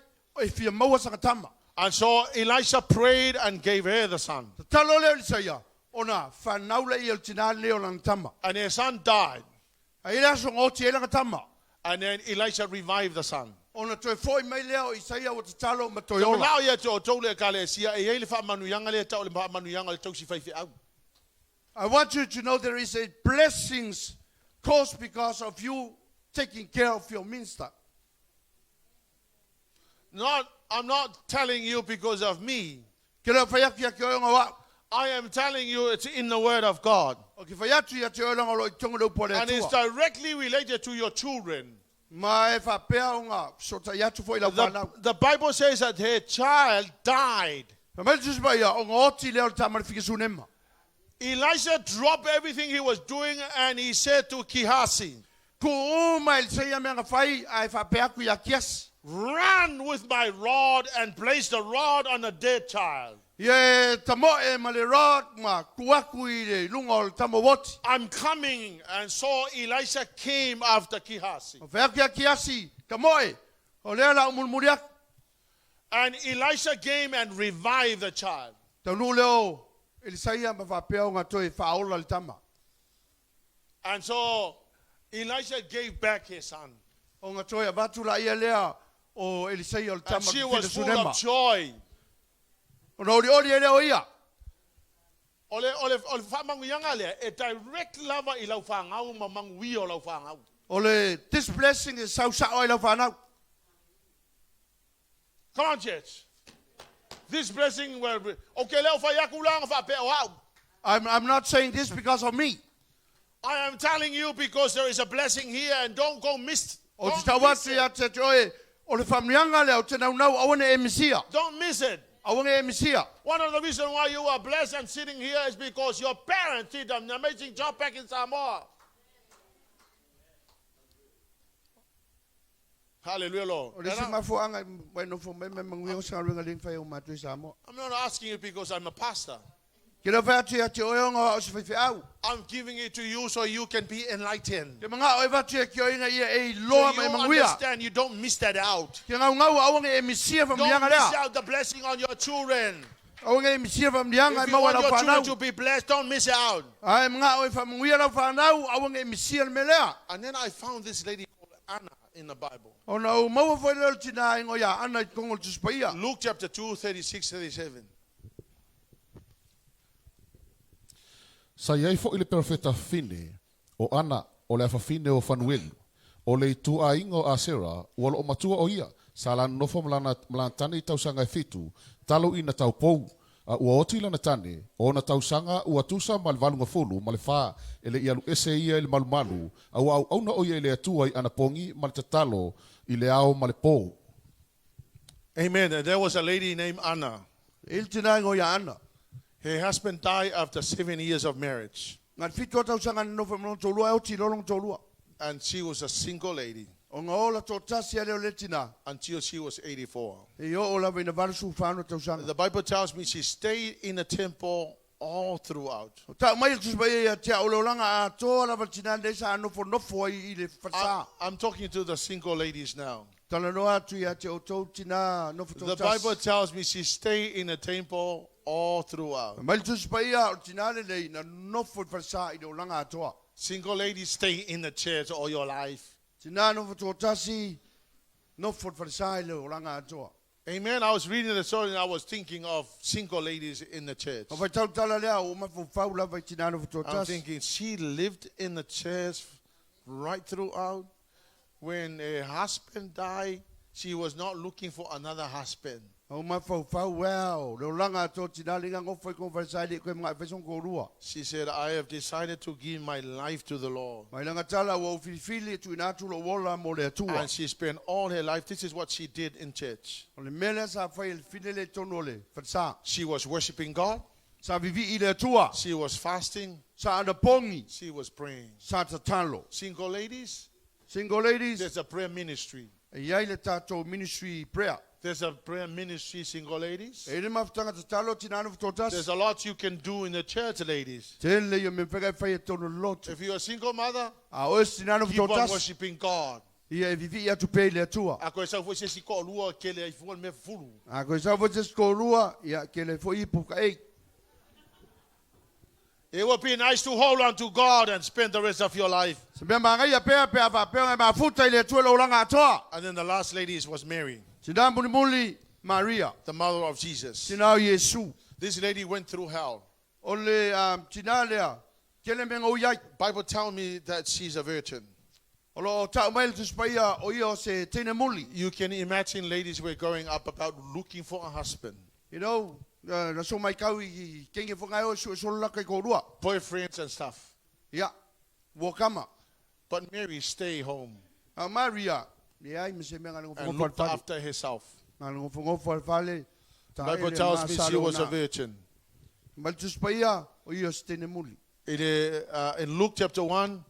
e fia maua sanga tama. And so Elisha prayed and gave her the son. Tatalo lea o Elisaia ona fanau lea ia o le tina lenei o lana tama. And her son died. A i le aso na oti ai lana tama. And then Elisha revived the son. Ona toe foi mai lea o Isaia ua tatalo ma toe Te ola. manao ia te o tau le ekalesia, e iai le faamanuiaga lea tau o le faamanuiaga o le tausi faifeau. I want you to know there is a blessings caused because of you taking care of your minister. Not, I'm not telling you because of me. Ke leo fai atu ia te oe o au. I am telling you it's in the Word of God. O ke fai atu ia te oe o lo i tonga le upo le And it's Atua. directly related to your children. Ma e faapea o ngā sota i atu foi lau whanau. The Bible says that her child died. Fai mai le Tusi Paia, o ngā oti lea o le tama le fika sunema. Elisha dropped everything he was doing and he said to Gehazi, Ku uma Elisaia mea nga fai, a e faapea aku ia Kiasi. Run with my rod and place the rod on the dead child. Ia e tamoe ma le rod ma ku aku i le lunga o le tama oti. I'm coming. And so Elisha came after Gehazi. O fai aku ia Kiasi, tamoe, o lea la umulumuli aku. And Elisha came and revived the child. Taunuu lea o Elisaia ma faapea o ngā toe whaola le tama. And so Elisha gave back his son. O ngā toe avatu la ia lea o Elisaia o le And tama she ki was te full Sunema. of joy. Ona oli oli e leo ia. O le, o le, o le whamanguianga lea, e direct lava i lau whangau ma manguia o lau whangau. O le this blessing e sau sao ai lau whanau. Come on, church. This blessing will be... Okay, leo whai aku langa whapea o au. I'm not saying this because of me. I am telling you because there is a blessing here and don't go miss. O te Don't tau miss atu it. ia te te oe, o le whamnianga lea o te naunau awane e misia. Don't miss it. Awane e misia. One of the reasons why you are blessed and sitting here is because your parents did an amazing job back in Samoa. Hallelujah, Lord. O le And isi mafuaga e wai nofo mai mai manuia o se galuega lea na fai e o matou i Samoa. I'm not asking you because I'm a pastor. Ke leo fai atu ia te oe ona o se faifeau. I'm giving it to you so you can be enlightened. Ke mangao e vatu ia ki oinga ia e So iloa ma e you manuia. understand you don't miss that out. Ke ngaungau aua e misia Don't whamnianga miss lea. out the blessing on your children. Aua e misia whamnianga If e you maua want lau your children whanau. to be blessed, don't miss out. Ai mangao e whamanguia lau whanau, aua e misia le mea lea. And then I found this lady called Anna in the Bible. Ona o maua foi leo le tina ingo ia ana i tongo le tusipaia. Luke chapter 2, 36, 37. Sa iai fo'i le perofeta fine o Ana o le afafine o Fanuelu, o le ituaiga o Asera, ua loo matua o ia, sa lana nofo ma lana, ma lana tane i tausaga e fitu, talo ina taupou, a ua oti lana tane, o ona tausaga ua tusa ma le valugafulu ma le fa, e le i alu ese ia i le malumalu, a ua auauna o ia i le Atua i anapogi ma le tatalo i le ao ma le po. Amen. And there was a lady named Anna. I le tina ingo ia ana. Her husband died after 7 years of marriage. Nga te fitu o tausaga na nofo ma lona toalua e oti i lona toalua. And she was a single lady O nga ola toatasi a lea o le tina. until she was 84. E oo lava ina 84 tausaga. The Bible tells me she stayed in the temple all throughout. O tau mai le Tusi Paia ia te au le olaga atoa lava le tina lenei sa nofonofo ai i le falesa. I'm talking to the single ladies now. Talanoa atu ia te outou tinā nofo The Bible toatasi. tells me she stayed in the temple all throughout. Mai le Tusi Paia o le tinā lenei na nofo i le falesa i le olaga atoa. Single ladies stay in the church all your life. Tinā nofo toatasi, nofo i le falesa i le olaga atoa. Amen. I was reading the story and I was thinking of single ladies in the church. O faitau le tala lea, ua mafaufau lava i tinā nofo I'm toatasi. thinking she lived in the church right throughout. When her husband died, she was not looking for another husband. Ua mafaufau, wow, le olaga atoa tinā lenei nofo i kona falesa e le i koe maga'i fai sona toalua. She said, I have decided to give my life to the Lord. Mai lana tala, ua ou filifili e tuuina atu lou ola mo le Atua. And she spent all her life. This is what she did in church. O le mea lea sa fai e le fine lea i totonu o le falesa. She was worshiping God. Sa vivii i le Atua. She was fasting. Sa anapogi. She was praying. Sa tatalo. Single ladies, Single ladies, there's a prayer ministry. e i ai le tatou ministry prayer. There's a prayer ministry, single ladies. E i ai le mafutaga tatalo tinā nofo There's toatasi. a lot you can do in the church, ladies. Tele ia mea mafai e fai e totonu o le lotu. If you're a single mother, A o oe se tinā nofo keep on toatasi, worshiping God. ia e vivii atu pea i le Atua. A koe sau foi se isi toalua kele ai fua le mea fulu. A koe sau foi se isi toalua, ia kele foi ipu ka ei. It would be nice to hold on to God and spend the rest of your life. Se mea magaia pea pe a faapea ona e mafuta i le Atua i lou olaga atoa. And then the last lady was Mary, Tinā mulimuli, Maria, the mother of Jesus. tinā o Iesu. This lady went through hell. O le um, tinā lea, tele mea na ui ai. Bible tell me that she's a virgin. O lo o tau mai le Tusi Paia o ia o se teine muli. You can imagine ladies were growing up about looking for a husband, You know, na so mai kau i kenge whangai o su solo laka i kōrua. boyfriends and stuff. Ia, ua kama. But Mary stay home A Maria, leai ma se mea ngā and looked ngofo after herself. Ngā ngofo ngofo fale. Ta Bible ele tells me she masalo was a na. virgin. Mai le Tusi Paia o ia o se teine muli. In Luke chapter 1,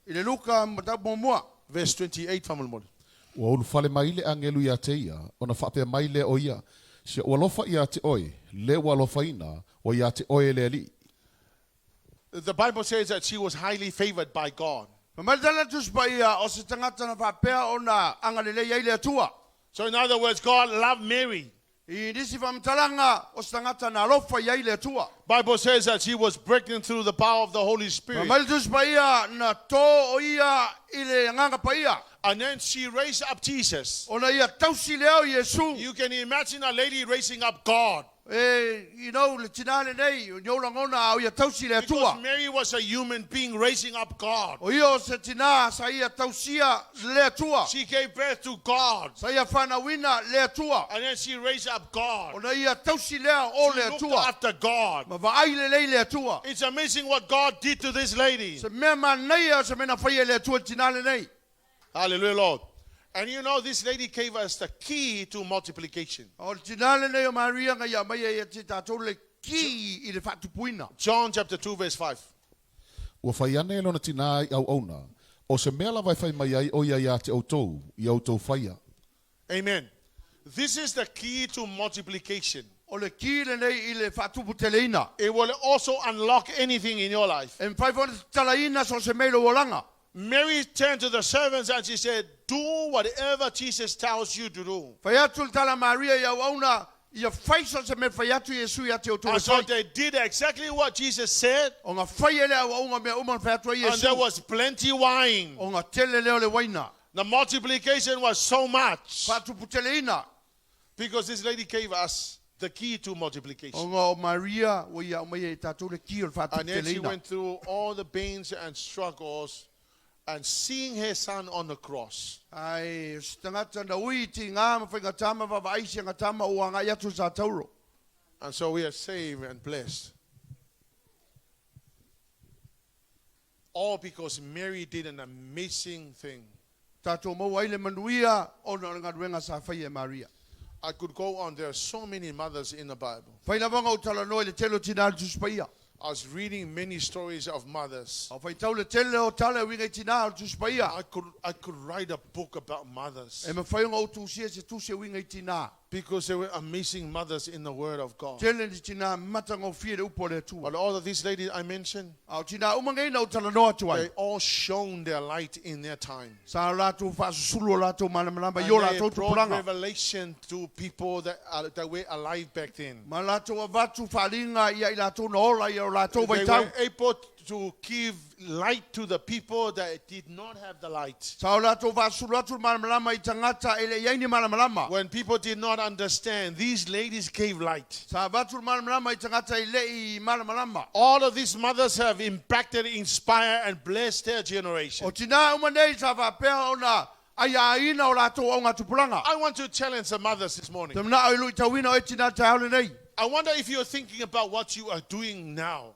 I le Luka mataupu muamua. verse 28, faamolemole. Ua ulufale mai le agelu ia te ia, ona faapea mai lea o ia, Si ou alofa ia te oe, le ua alofaina, ua ia te oe le Alii. The Bible says that she was highly favored by God. Fai mai le tala a le Tusi Paia, o se tagata na faapea ona agalelei ai le Atua. So, in other words, God loved Mary. I nisi faamatalaga, o se tagata na alofa i ai le Atua. Bible says that she was pregnant through the power of the Holy Fai Spirit. mai le Tusi Paia, na tō o ia i le Agaga Paia. And then she raised up Jesus. Ona ia tausi lea o Iesu. You can imagine a lady raising up God. E, you know, le tinā lenei, o ni ou lagona a o ia tausi le Because Atua. Mary was a human being raising up God. O ia o se tinā sa ia tausia le Atua. She gave birth to God. Sa ia whanauina le Atua. And then she raised up God. Ona ia tausi lea o She le looked Atua. after God. Ma vaai lelei le Atua. It's amazing what God did to this lady. Se mea manaia se mea na faia e le Atua i le tinā lenei. Hallelujah, Lord. And you know, this lady gave us the key to multiplication. O le tinā lenei o Maria nga ia mai ia te tātou le ki i le whaatupuina. John chapter 2, verse 5. Ua fai ane lona tinā i auauna, o se mea lava e fai mai ai o ia ia te outou, ia outou faia. Amen. This is the key to multiplication. O le ki lenei i le whaatuputeleina. It will also unlock anything in your life. E mawhai whana talaina so se mea i lou olaga. Mary turned to the servants and she said, Do whatever Jesus tells you to do. Fai atu le tala Maria i auauna, ia fai so se mea fai atu Iesu ia te outou And e so fai. they did exactly what Jesus said, O nga fai e le auaunga mea uma na fai atu ai and there Iesu. was plenty wine. O nga tele lea o le waina. The multiplication was so much Whaatuputeleina. because this lady gave us the key to multiplication. O nga o Maria, o ia o mai e tātou le ki o le And then she whaatuputeleina. went through all the pains and struggles and seeing her son on the cross. Ai, o se tagata na ui ti ngā ma whainga tama, vava aisi nga tama o anga i atu sa tauro. And so we are saved and blessed. All because Mary did an amazing thing. Tātou maua ai le manuia ona o le galuega sa fai e Maria. I could go on. There are so many mothers in the Bible. Fai lava ona ou talanoa i le tele o tinā o le Tusi Paia. I was reading many stories of mothers. A faitau le tele o tala e uiga i tinā o le Tusi Paia. I could write a book about mothers. E mawhai ona ou tusia se tusi e uiga i tinā. Because there were amazing mothers in the Word of God. Tele ni tina matagofie le upu o le Atua. But all of these ladies I mentioned, A o tina uma nei na o talanoa atu ai. they all shone their light in their time. Sa latou faasusulu o latou malamalama And i o they latou brought tupulaga. revelation to people that were alive back then. Ma latou avatu faaliga ia i latou na ola ia o latou They vaitau. were able to give light to the people that did not have the light. Sa o latou faasusulu atu le malamalama i tagata e le i ai ni malamalama. When people did not understand, these ladies gave light. Sa avatu le malamalama i tagata i le i malamalama. All of these mothers have impacted, inspired, and blessed their generation. O tina uma nei sa faapea ona aiaina o latou augatupulaga. I want to challenge the mothers this morning. Te manao i luitauina o e tina taeao lenei. I wonder if you're thinking about what you are doing now.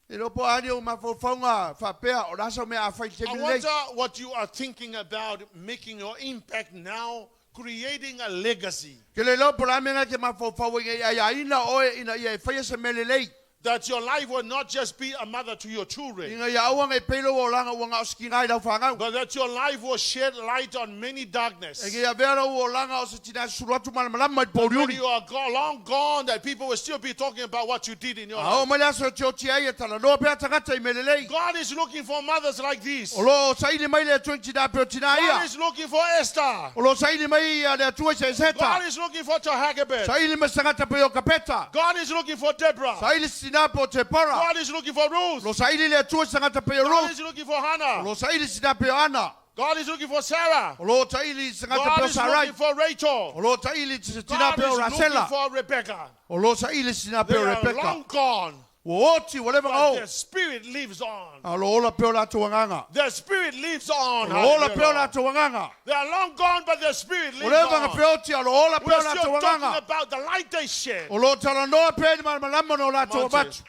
E lo po ani o mafaufauga faapea o le asa o mea a fai i le I taimi lenei. wonder what you are thinking about making your impact now, creating a legacy. Ke le iloa po o le a mea e te mafaufau ai ina ia aiaina oe ina ia e faia se mea lelei. That your life will not just be a mother to your children, Ina ia aua nei pei lou olaga ua gaosikiga ai lau fanau. but that your life will shed light on many darkness. E ia avea lou olaga o se tina e susulu atu malamalama i le When pouliuli. you are long gone, that people will still be talking about what you did in your A oo life. mai le aso e tioti ai e talanoa pea tagata i mea lelei. God is looking for mothers like this. O loo saili mai le Atua i tina pea o tina God ia. is looking for Esther. O loo saili mai ia le Atua i se God Eseta. is looking for Jochebed. Saili ma se tagata pei o Kapeta. God is looking for Deborah. Saili se tina po o Tepora. God is looking for Ruth. Lo saili le Atua i se tagata pei o God Ruth. is looking for Hannah. O lo saili se tina pei o Ana. God is looking for Sarah. O loo saili se tagata God pei o is Sarai. looking for Rachel. O loo saili se tina God pei o is looking Rasela. for Rebecca. O loo saili se tina They pei o are Rebeka. long gone, Ua oti, ua leva but o. their spirit lives on. A o lo ola pea o latou agaga. Their spirit lives on. O lo ola Hallelujah, pea o Lord. latou agaga. They are long gone, but their spirit O lives leva na on. pea oti, a o lo ola We pea o are latou still talking agaga. about the light they shed. O lo talanoa pea ni malamalama na o latou Come on, avatu.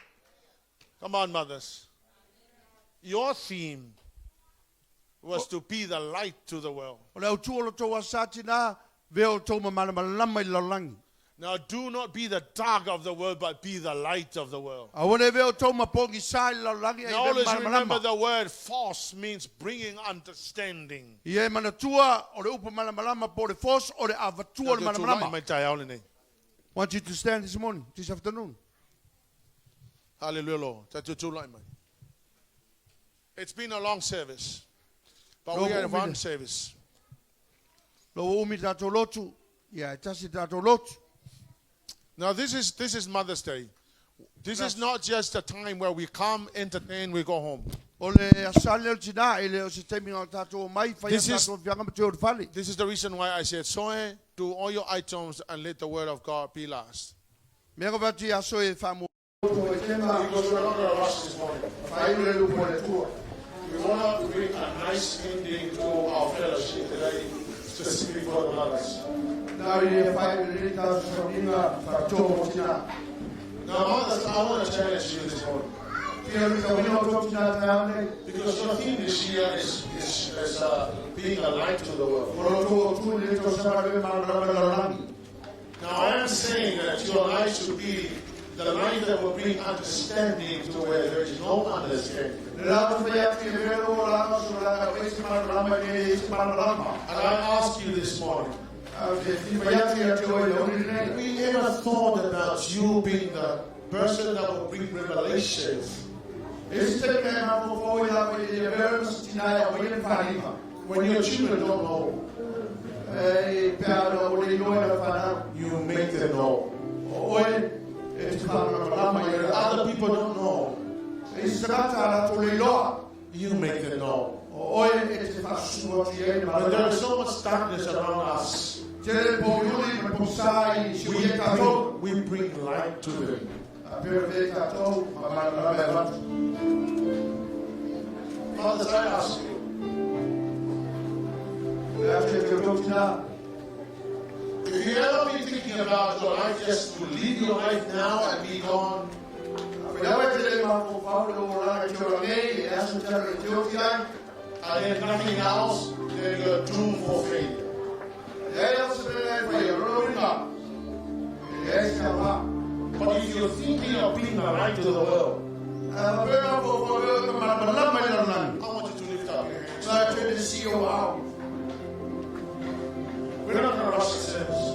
Come on, mothers. Your theme was to be the light to the world. O le autu o lo tou asa tina, vea o tou ma malamalama i le lalolagi. Now, do not be the dark of the world, but be the light of the world. Aua ne vea o tou ma pogisa i le lalolagi ai Now, vea always remember malamalama. the word false means bringing understanding. Ia e manatua o le upu malamalama po o le fos o le avatua o le malamalama. Want you to stand this morning, this afternoon. Hallelujah, Lord. It's been a long service, but we No, had one service. Lo ua umi tatou lotu, ia e tasi tatou lotu. Now, this is Mother's Day. This is not just a time where we come, entertain, we go home. O le asali o le tina, e le o se taimi o tatou mai, whai a This is- tatou whianga ma te o le fale. This is the reason why I said, Soe, do all your items and let the word of God be last. Mea ko vatu i aso e whamu. Because we're not going to rush this morning. We want to bring a nice ending to our fellowship today, specifically for the mothers. Now, Now, mothers, I want to challenge you this morning. Because your theme this year is being a light to the world. Now, I am saying that your light should be the light that will bring understanding to where there is no understanding. And I ask you this morning, have we ever thought about you being the person that will bring revelations when your children don't know? You make them know. When other people don't know, you make them know. When there is so much darkness around us, we bring light to them. Fathers, I ask you, if you ever been thinking about your life, just to live your life now and be gone, and then nothing else, then you're doomed for failure. But if you're thinking of being a light to the world, I want you to lift up your hands. We're not going to rush the service.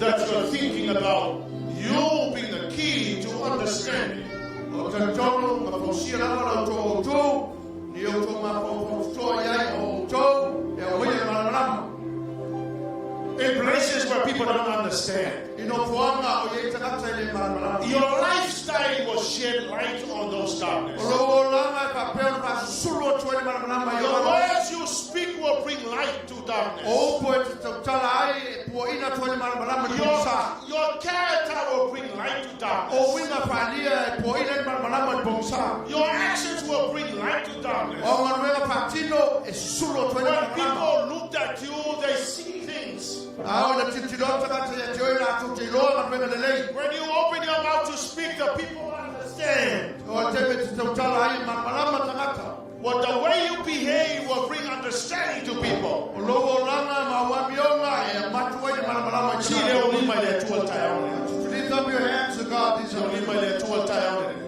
that you're thinking about you being the key to understanding. O talitonu ma fausia lava la outou autu, ni outou mafaufautotoa i ai o outou e aumaia le malamalama. In places where people don't understand. I nofoaga o i ai tagata e le malamalama. Your lifestyle will shed light on those darkness. O lou olaga e faapea ona faasusulu atu ai le malamalama i The ona. words you speak will bring light to darkness. O upu e te tautala ai e puaina atu ai le malamalama i le pogisa. Your character will bring light to O darkness. uiga faaalia e puaina le malamalama i le pogisa. Your actions will bring light to darkness. O galuega faatino e susulu atu ai le When malamalama. people look at you, they see things. A oo ina tilotilo atu tagata ia te oe latou te iloa galuega lelei. When you open your mouth to speak, the people understand. O le taimi e te tautala ai e malamalama tagata. What the way you behave will bring understanding to people. O lou olaga ma au amioga e matu ai le malamalama i Si tagata. leo lima le atua taeao nei. Lift up your hands to God this Leo morning. lima le atua taeao nei.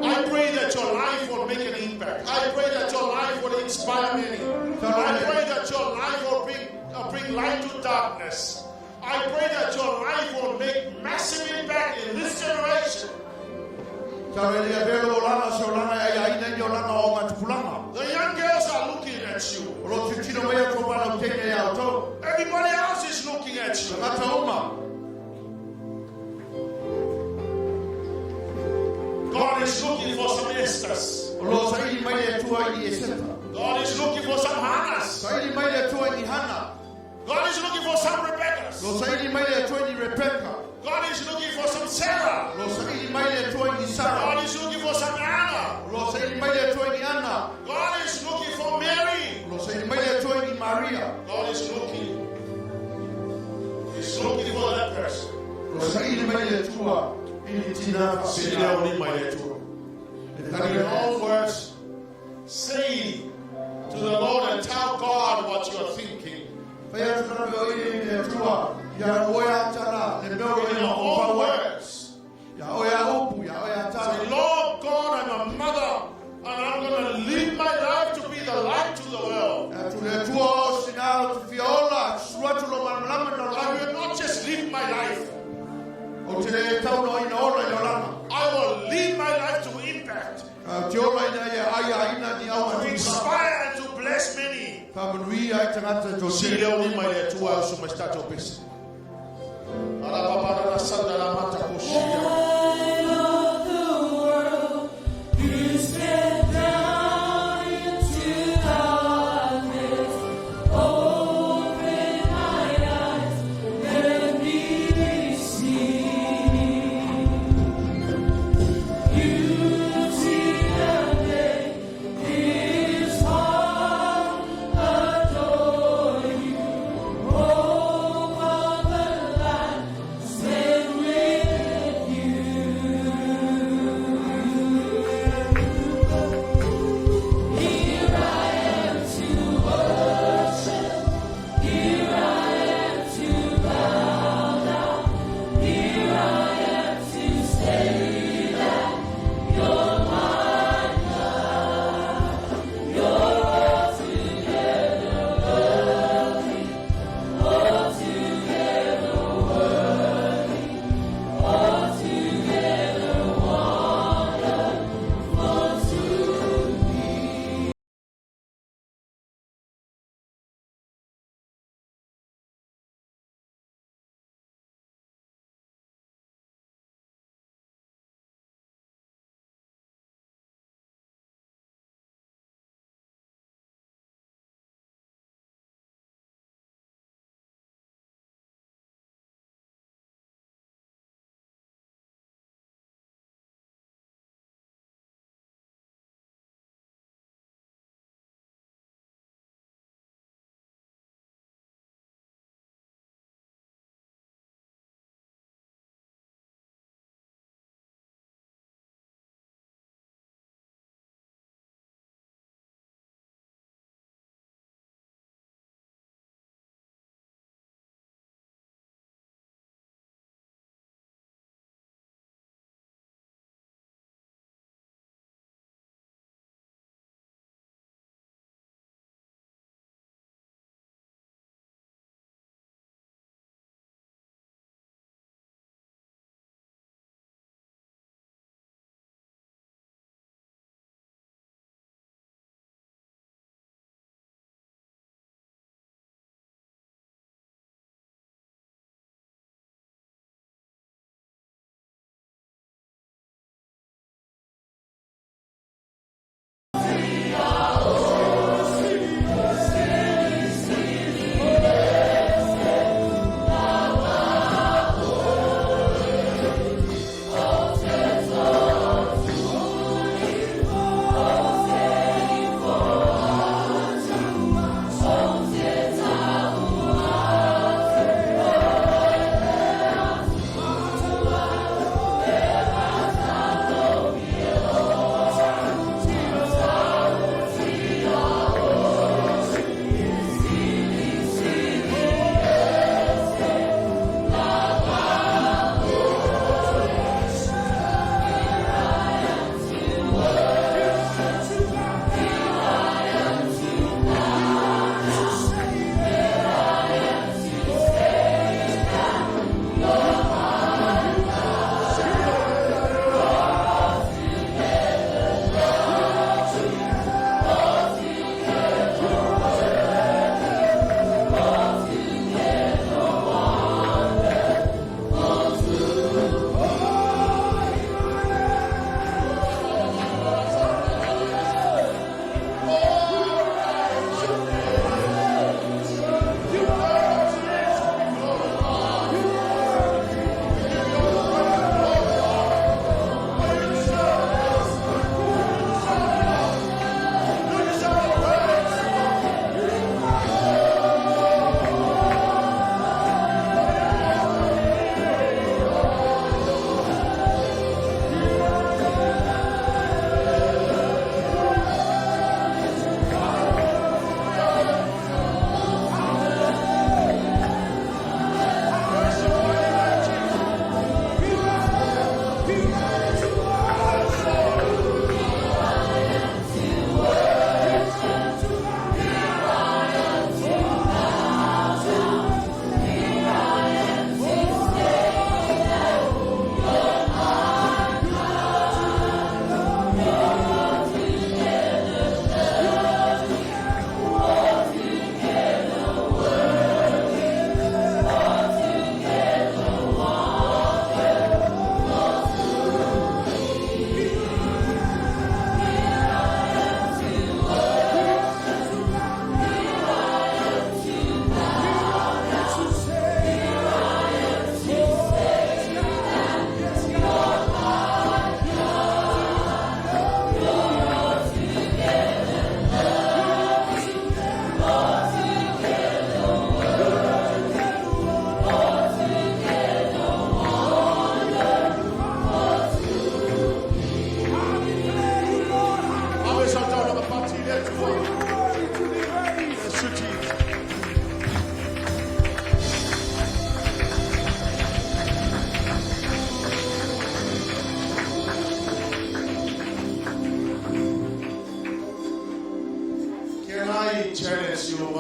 I pray that your life will make an impact. I pray that your life will inspire many. I pray that your life will bring light to darkness. I pray that your life will make massive impact in this generation. Talo e le avea lou olaga o se olaga e aiaina i ni olaga o augatupulaga. The young girls are looking at you. O lo o tilotilo mai a outou fanau teine iā outou. Everybody else is looking at you. Tagata uma. God is looking for some Esthers. O lo o saili mai le Atua i ni Eseta. God is looking for some Hannahs. Saili mai le Atua i ni Hana. God is looking for some Rebeccas. Lo o saili mai le Atua i ni Rebeka. God is looking for some Sarah. O lo o saili mai le Atua i ni Sara. God is looking for some Anna. O lo o saili mai le Atua i ni Ana. God is looking for Mary. O lo o saili mai le Atua i ni Maria. God is looking. He's looking for that person. O lo o saili mai le Atua i ni tina faapena. In your own words, say to the Lord and tell God what you are thinking. Fai atu na mea o i le Atua, ia oe a tala, le mea o In i your own mafaufau ai. words. Ia oe a upu, ia oe a tala. Say, Lord God, I'm a mother and I'm going to live my life to be the light to the world. Ia atu le Atua o sina o te fia ola, susulu atu lo malamalama i le I lalolagi. will not just live my life. Ou te le tau no ina ola i le olaga. I will live my life to impact, Ou te ola ina ia aiaina ni au to atu. inspire and to bless many. Faamanuia ai tagata e Si toatele. leo lima le Atua o so mai stato pesi. Ala papa na sanda la mata ko shia. Light of the world, you step down into darkness. Open my eyes, let me see. Beauty that made this heart adore you. Hope of the light, stand with you.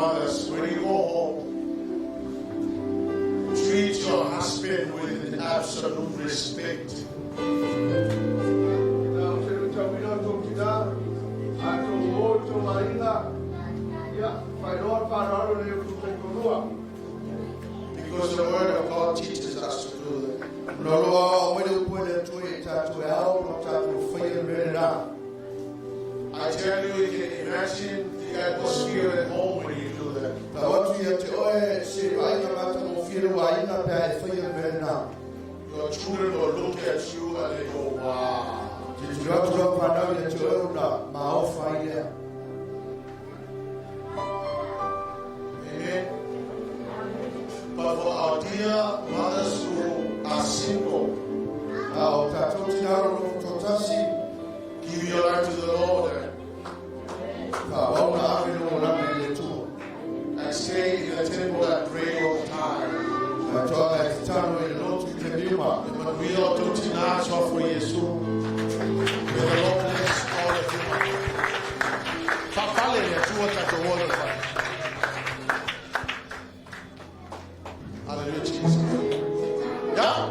mothers, when you go home, treat your husband with absolute respect. Because the word of God teaches us to do that. I tell you, you can imagine the atmosphere at home when you do that. Your children will look at you and they go, wow. Amen. But for our dear mothers who are single, give your life to the Lord and stay in the temple and pray all the time. May the Lord bless all of you. Hallelujah, Jesus. Yeah?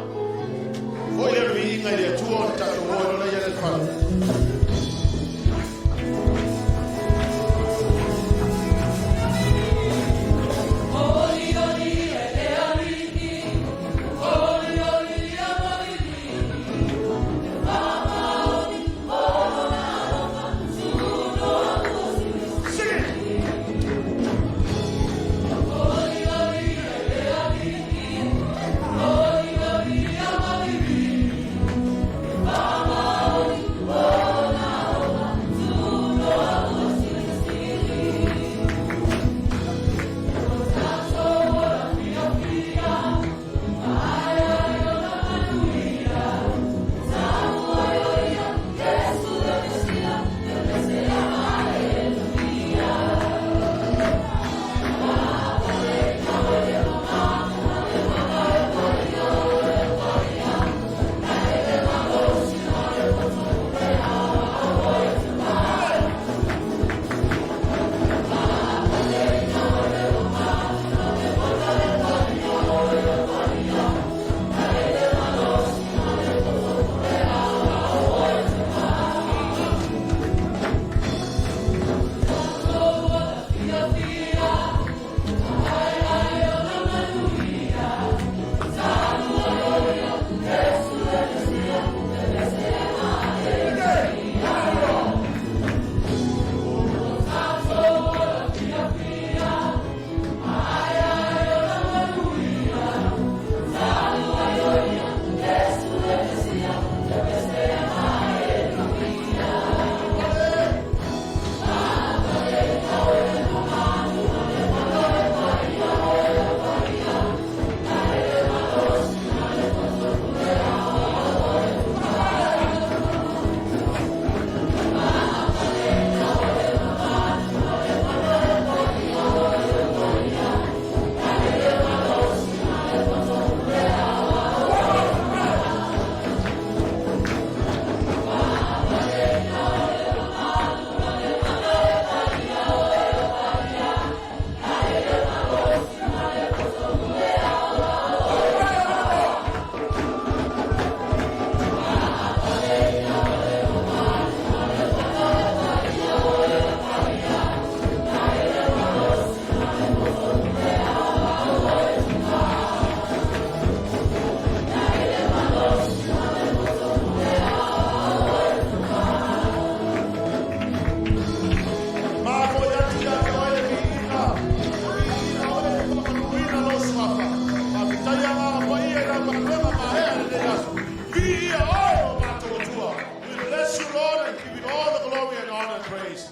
We bless you, Lord, and give you all the glory and honor and praise.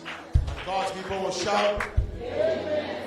And God's people will shout. Amen.